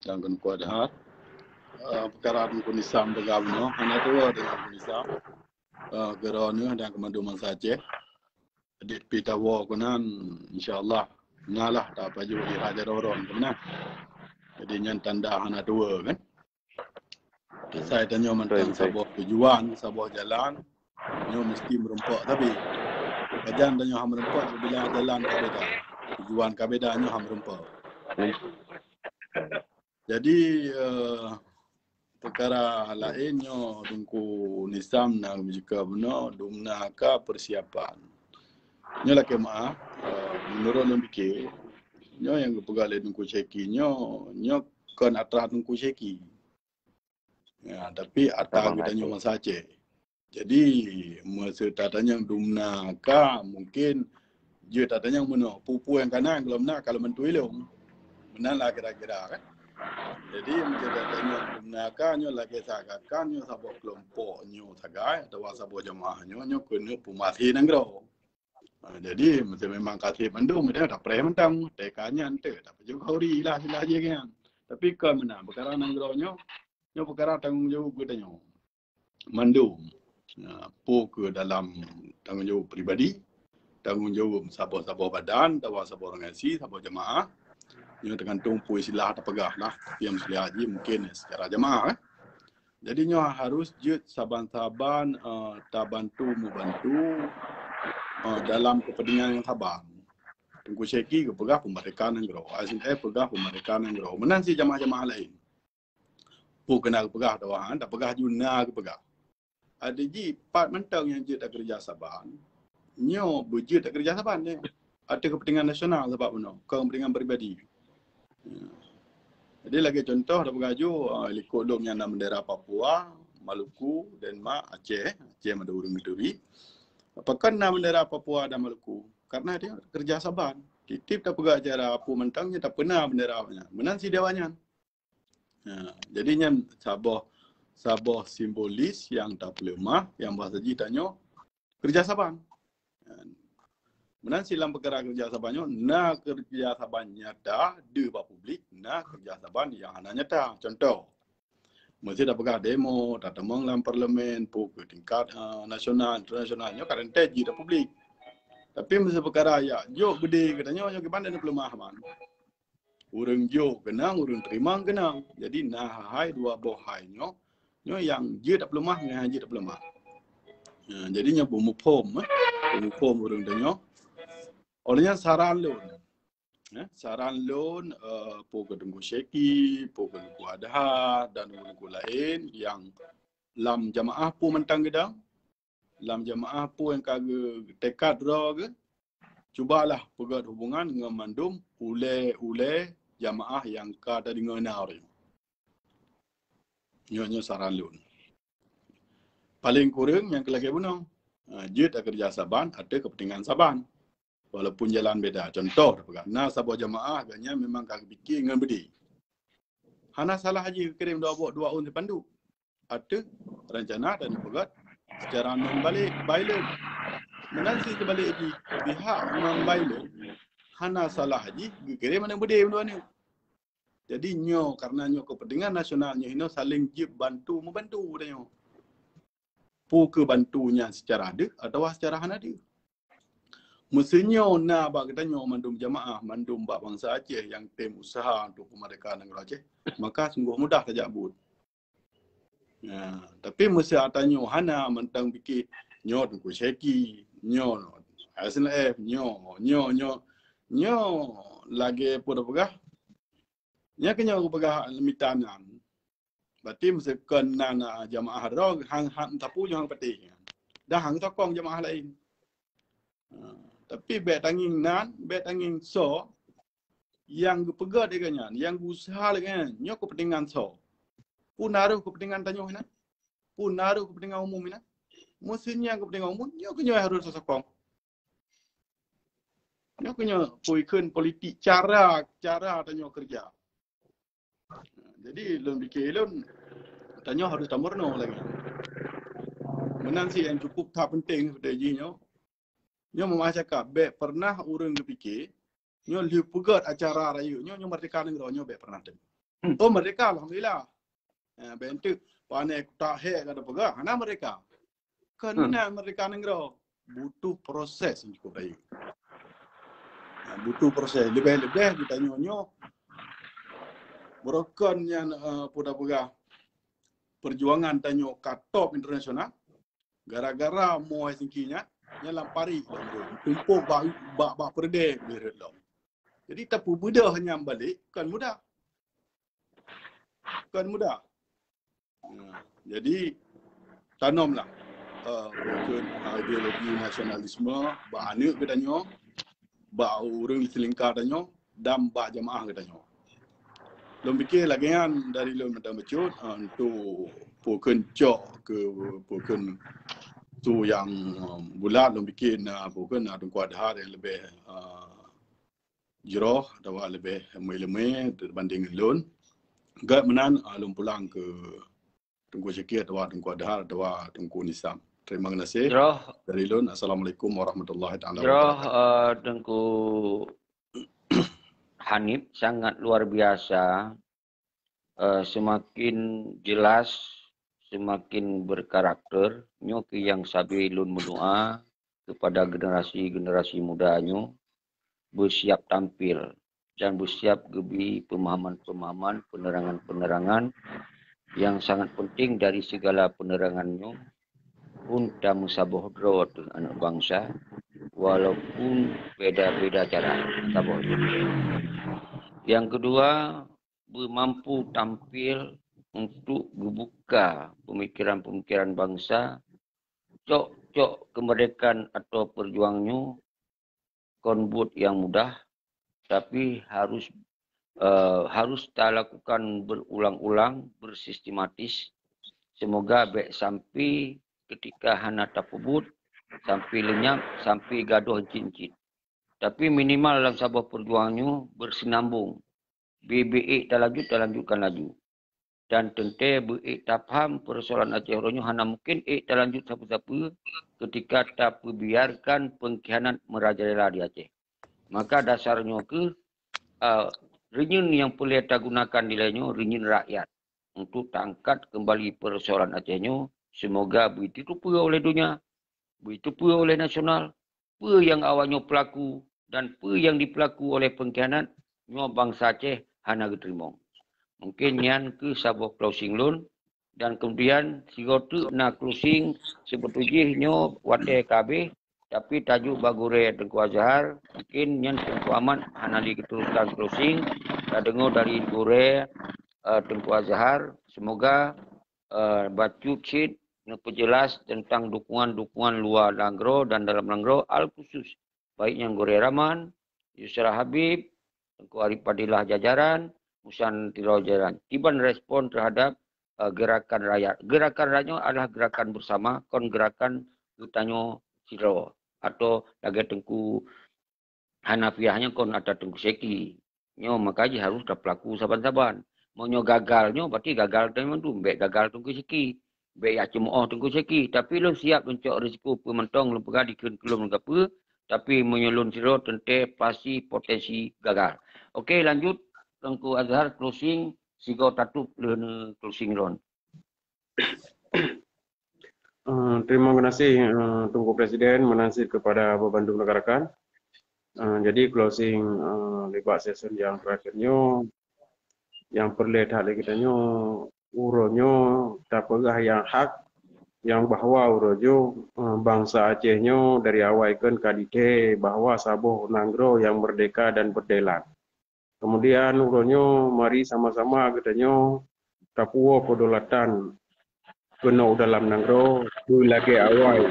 dan ke Teungku Adhar. Uh, perkara Teungku Nisam peugah bunoe, hana dua dengan Teungku Nisam. Uh, keudroe neuh dan keumandum bansa Aceh. Jadi pih tawoe keunan, insya-Allah, na lah tapajoh di raja doron keunan. Jadi nyan tanda hana dua kan. Asai tanyoe mantong saboh tujuan, saboh jalan, nyoe mesti meureumpok tapi pajan tanyoe hana meureumpok bila jalan ka beda. Tujuan ka beda nyoe hana meureumpok. Jadi, eh, peukara laén nyoe Teungku Nisam na meujika bunoe dumna ka persiapan. Nyoe lakée meuah, eh, meunurot lôn pike, nyoe nyang geupeugah lé Teungku Syeki nyoe, nyoe kon atra Teungku Syeki. Ya, tapi atra geutanyoe bansa Aceh. Jadi, meuseu tatanyong dumna ka, mungkin jeuet tatanyong meunoe, peue-peue nyang ka na, gohlom na, ka lôn bantu ilong. Meunan lah kira-kira kan. Jadi, meuseu tatanyong dumna ka, nyoe lagée sagai kan, nyoe saboh keulompok nyoe sagai, atawa saboh jamaah nyoe, nyoe keuneuk peumaséh nanggroe. Ha, jadi, meuseu memang ka sép mandum, dia dah preh mantong, teka nyan teu, dah peujeuet khauri lah, silah jih nyan. Tapi kon meunan, peukara nanggroe nyoe, nyoe peukara tanggong jaweueb geutanyoe. Mandum. Ha, peue keu dalam tanggong jaweueb pribadi, tanggong jaweueb saboh-saboh badan, atawa saboh organisasi, saboh jamaah. Nyoe teugantung peue istilah tapeugah lah. Tapi nyang meusulet jih mungkin secara jamaah, eh. Jadi nyoe harus jeuet saban-saban, eh, tabantu-meubantu uh, dalam kepentingan yang saban. Teungku Syeki geupeugah peumeurdekaan nanggroe, S N F peugah peumeurdekaan nanggroe. Meunan si jamaah-jamaah lain. Peue keunan geupeugah atawa han, tapeugah juna geupeugah. Adak jih pat mantong nyang jeuet takeureuja saban. Nyoe beujeuet takeureuja saban nyoe. Ateueh kepentingan nasional sabab bunoe, kon kepentingan pribadi. Ya. Jadi lagée contoh tapeugah ju, ah, likot lom nyang na bendera Papua, Maluku, Denmark, Aceh, Aceh mandum ureuëng geuturi. Pakon na bendera Papua dan Maluku? Karena dia kerja saban. Tiep-tiep tapeugah acara peue mantong nyan tapeuna bendera awaknyan. Meunan sideh awaknyan. Ha, jadi nyan saboh, saboh simbolis nyang tapeuleumah, nyang bahasa jih tanyoe kerja saban. Ha, meunan silam peukara kerja saban nyoe, na kerja saban nyata di bak publik, na kerja saban nyang hana nyata. Contoh, meuseu tapeugah demo, tateumong lam parlemen, peue keu tingkat, eh, nasional, internasional, nyoe ka teuntée jih di publik. Tapi meuseu peukara jak jok beudé geutanyoe, nyoe kiban dan peuleumah ban. Ureuëng jok keunong, ureuëng teurimong keunong. Jadi na hai dua boh hai nyoe, nyoe nyang jeuet tapeuleumah, nyang han jeuet tapeuleumah. Ha, jadi nyoe beumuphom, eh, beumuphom ureuëng tanyoe. Oleh nyan saran lôn, eh, saran lôn, eh, peue keu Teungku Syeki, peue keu Teungku Adha dan teungku-teungku laén nyang lam jamaah peue mantong geudong, lam jamaah peue nyang ka geutekad droe geuh, cubalah peugét hubungan ngon mandum ulée-ulée jamaah nyang ka tadeungoe na uroe nyoe. Nyoe, nyoe saran lôn. Paleng kureueng nyang keu lagée bunoe, ha, jeuet takeureuja saban ateueh keupeuntengan saban. Walaupun jalan beda. Contoh tapeugah, na saboh jamaah gobnyan memang ka geupike ngon beudé. Hana salah jih geukirém dua boh, dua ôn sipanduk ateueh rencana dan peugét secara non-violent. Meunan cit seubalek jih, pihak non-violent hana salah jih geukirém aneuk beudé mandua nyoe. Jadi nyoe, karena nyoe keupeuntengan nasional nyoe hinoe saléng jeuet bantu meubantu tanyoe. Peue keu bantu nyan, secara deuh atawa secara hana deuh. Meuseu nyoe na bak geutanyoe mandum jamaah, mandum bak bansa Aceh nyang tem useuha untuk peumeurdeka nanggroe Aceh, maka sunggoh mudah tajak buet. Nah, tapi meuseu ata nyoe hana, mantong pike nyoe Teungku Syeki, nyoe S N F, nyoe, nyoe, nyoe, nyoe lagée peue tapeugah. Nyan keuh nyoe geupeugah mita nan. Berarti meuseu kon nan, ah, jamaah droe, han, han sapeue nyoe han patéh. Dah han sokong jamaah laén. Ha, tapi bék tangieng nan, bék tangieng soe nyang geupeugét lagée nyan, nyang geuuseuha lagée nyan, nyoe keupeuntengan soe? Peue na rôh keupeuntengan tanyoe inan? Peue na rôh keupeuntengan umum inan? Meuseu nyan keupeuntengan umum, nyoe keuh nyoe harôh tasokong. Nyoe keuh nyoe peue kheun politik cara, cara tanyoe keureuja. Jadi lôn pike lôn, tanyoe harôh tameurunoe lagée nyan. Meunan cit nyang cukup that peunteng seperti jih nyoe. Nyoe meumasyarakat bék pernah ureuëng geupike, nyoe lheueh peugét acara rayeuk nyoe, nyoe meurdeka nanggroe nyoe bék pernah tem. Hmm. Oh, meurdeka, alhamdulillah. Eh, bék enteuk pane kutak hék ka tapeugah, hana meurdeka. Kon meunan meurdeka nanggroe, butuh proses nyang cukup rayeuk. Ha, butuh proses. Leubeh-leubeh geutanyoe nyoe, beurokon nyan, eh, peue tapeugah, peujuangan tanyoe ka top internasional. Gara-gara moe singki nyan, nyan lam parit lom, tumpôk bak, bak, bak peureudée beureulom. Jadi tapeubeudoh nyan balek kon mudah. Kon mudah. Nah, jadi tanomlah, eh, mungkin ideologi nasionalisme bak aneuk geutanyoe, bak ureuëng di seulingka tanyoe dan bak jamaah geutanyoe. Lôn pike lagée nyan dari lôn mantong bacut, eh, untuk peue kheun cok keu peue kheun su nyang, eh, bulat lôn pike na peue kheun na Teungku Adha nyang leubeh, eh, jroh atawa leubeh meuileumé dibanding lôn. Gét meunan, ah, lôn pulang keu Teungku Syeki atawa Teungku Adha atawa Teungku Nisam. Terima kasih. Jroh. Dari lôn, Assalamualaikum warahmatullahi taala wabarakatuh. Jroh, eh, Teungku Hanif, sangat luar biasa. Eh, semakin jelas, semakin berkarakter. Nyoe keuh nyang sabe lôn meudoa kepada generasi-generasi muda nyoe, bersiap tampil dan bersiap geubri pemahaman-pemahaman, penerangan-penerangan yang sangat penting dari segala penerangan nyoe. pun tameusaboh droe teuh aneuëk bansa, walaupun beda-beda cara saboh droe. Nyang keudua, beumampu tampil untuk geubuka peumikiran-peumikiran bansa, cok-cok keumeurdekaan atau peujuang nyoe kon buet nyang mudah, tapi harus, eh, harus talakukan berulang-ulang, bersistematis. Semoga bék sampai ketika hana tapeubuet, sampai lenyap, sampai gadoh cit-cit. Tapi minimal lam saboh peujuang nyoe bersinambung. Bi-, bi ék talanjut, talanjutkan laju. Dan teuntée beu ék tapaham peusoalan Aceh uroe nyoe hana mungkin ék talanjut sapeue-sapeue ketika tapeubiarkan pengkhianat merajalela di Aceh. Maka dasar nyoe keuh, a, reunyeun nyang peureulée tagunakan dilée nyoe, reunyeun rakyat, untuk taangkat keumbali peusoalan Aceh nyoe, semoga beu jiteupeue oleh donya, beu jiteupeue oleh nasional, peue nyang awak nyoe peulaku dan peue nyang dipeulaku oleh pengkhianat, nyoe bansa Aceh hana geuteurimong. Mungkin nyan keuh saboh closing lôn, dan kemudian sigoe teuk na closing, sibeutôi jih nyoe watée ka habéh, tapi tajak bak gurée Teungku Azhar, mungkin nyan Teungku Ahmad hana lé geuteruskan closing, tadeungoe dari gurée, eh, Teungku Azhar, semoga, eh, bacut cit neupeujeulaih teuntang dukungan-dukungan luwa nanggroe dan dalam nanggroe, al khusus baik nyang Gurée Rahman, Yusra Habib, Teungku Arif Fadilah jajaran, Musan Tiro jajaran. Kiban respon terhadap, eh, gerakan rakyat. Gerakan rakyat nyoe adalah gerakan bersama, kon gerakan geutanyoe sidroe. Atau lagée Teungku Hanafiah nyoe kon atra Teungku Syeki. Nyoe maka jih harôh tapeulaku saban-saban. Meunyoe gagal nyoe, berarti gagal teuma mandum. Bék gagal Teungku Syeki. Bék jak ceumoh Teungku Syeki. Tapi lôn siap lôn cok risiko peue mantong lôn peugah dikheun keu lôn ngon peue. Tapi meunyoe lôn sidroe teuntée pasti potensi gagal. Oke, lanjut. Teungku Azhar closing sigoe tatup leuheuh closing lôn. Eh, terima kasih, eh, Teungku Presiden, meunan cit kepada bandum rakan-rakan. Eh, jadi closing, eh, nibak sesi nyang terakhir nyoe, nyang peureulée that lé geutanyoe, uroe nyoe tapeugah nyang hak, nyang bahwa uroe nyoe, eh, bansa Aceh nyoe dari awai kheun ka jitée bahwa saboh nanggroe nyang merdeka dan berdelan. Kemudian uroe nyoe mari sama-sama geutanyoe tapuwoe kedaulatan keunoe u dalam nanggroe beulagée awai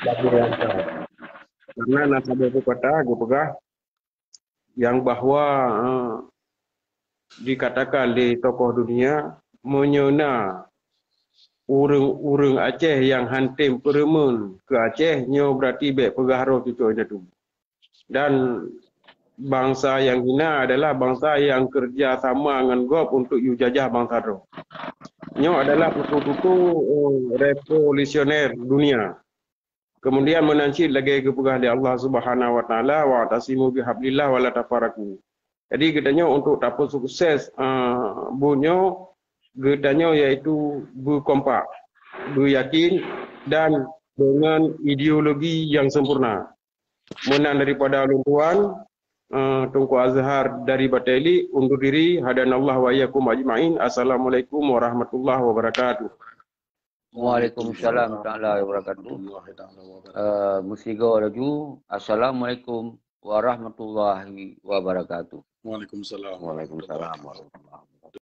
lagée nyang ka. Karena na saboh pepatah geupeugah nyang bahwa, eh, dikatakan lé tokoh dunia, meunyoe na ureuëng-ureuëng Aceh nyang han tem peureumeun keu Aceh, nyoe berarti bék peugah roh cucoe indatu. Dan bansa nyang hina adalah bansa nyang keureuja sama ngon gob untuk yue jajah bansa droe. Nyoe adalah tutoe-tutoe, eh, revolusioner dunia. Kemudian meunan cit lagée geupeugah lé Allah Subhanahu wa Taala, "Wa'tasimu bihablillah wa la tafarraqu." Jadi geutanyoe untuk tapeusukses, eh, buet nyoe, geutanyoe yaitu beukompak, beuyakin dan dengan ideologi yang sempurna. Meunan daripada ulôn tuan, eh, Teungku Azhar dari Bateli, undur diri, hadanallah wa iyyakum ajma'in. Assalamualaikum warahmatullahi wabarakatuh. Waalaikumsalam taala wabarakatuh. Eh, meusigoe laju. Assalamualaikum warahmatullahi wabarakatuh. Waalaikumsalam. Waalaikumsalam warahmatullahi wabarakatuh.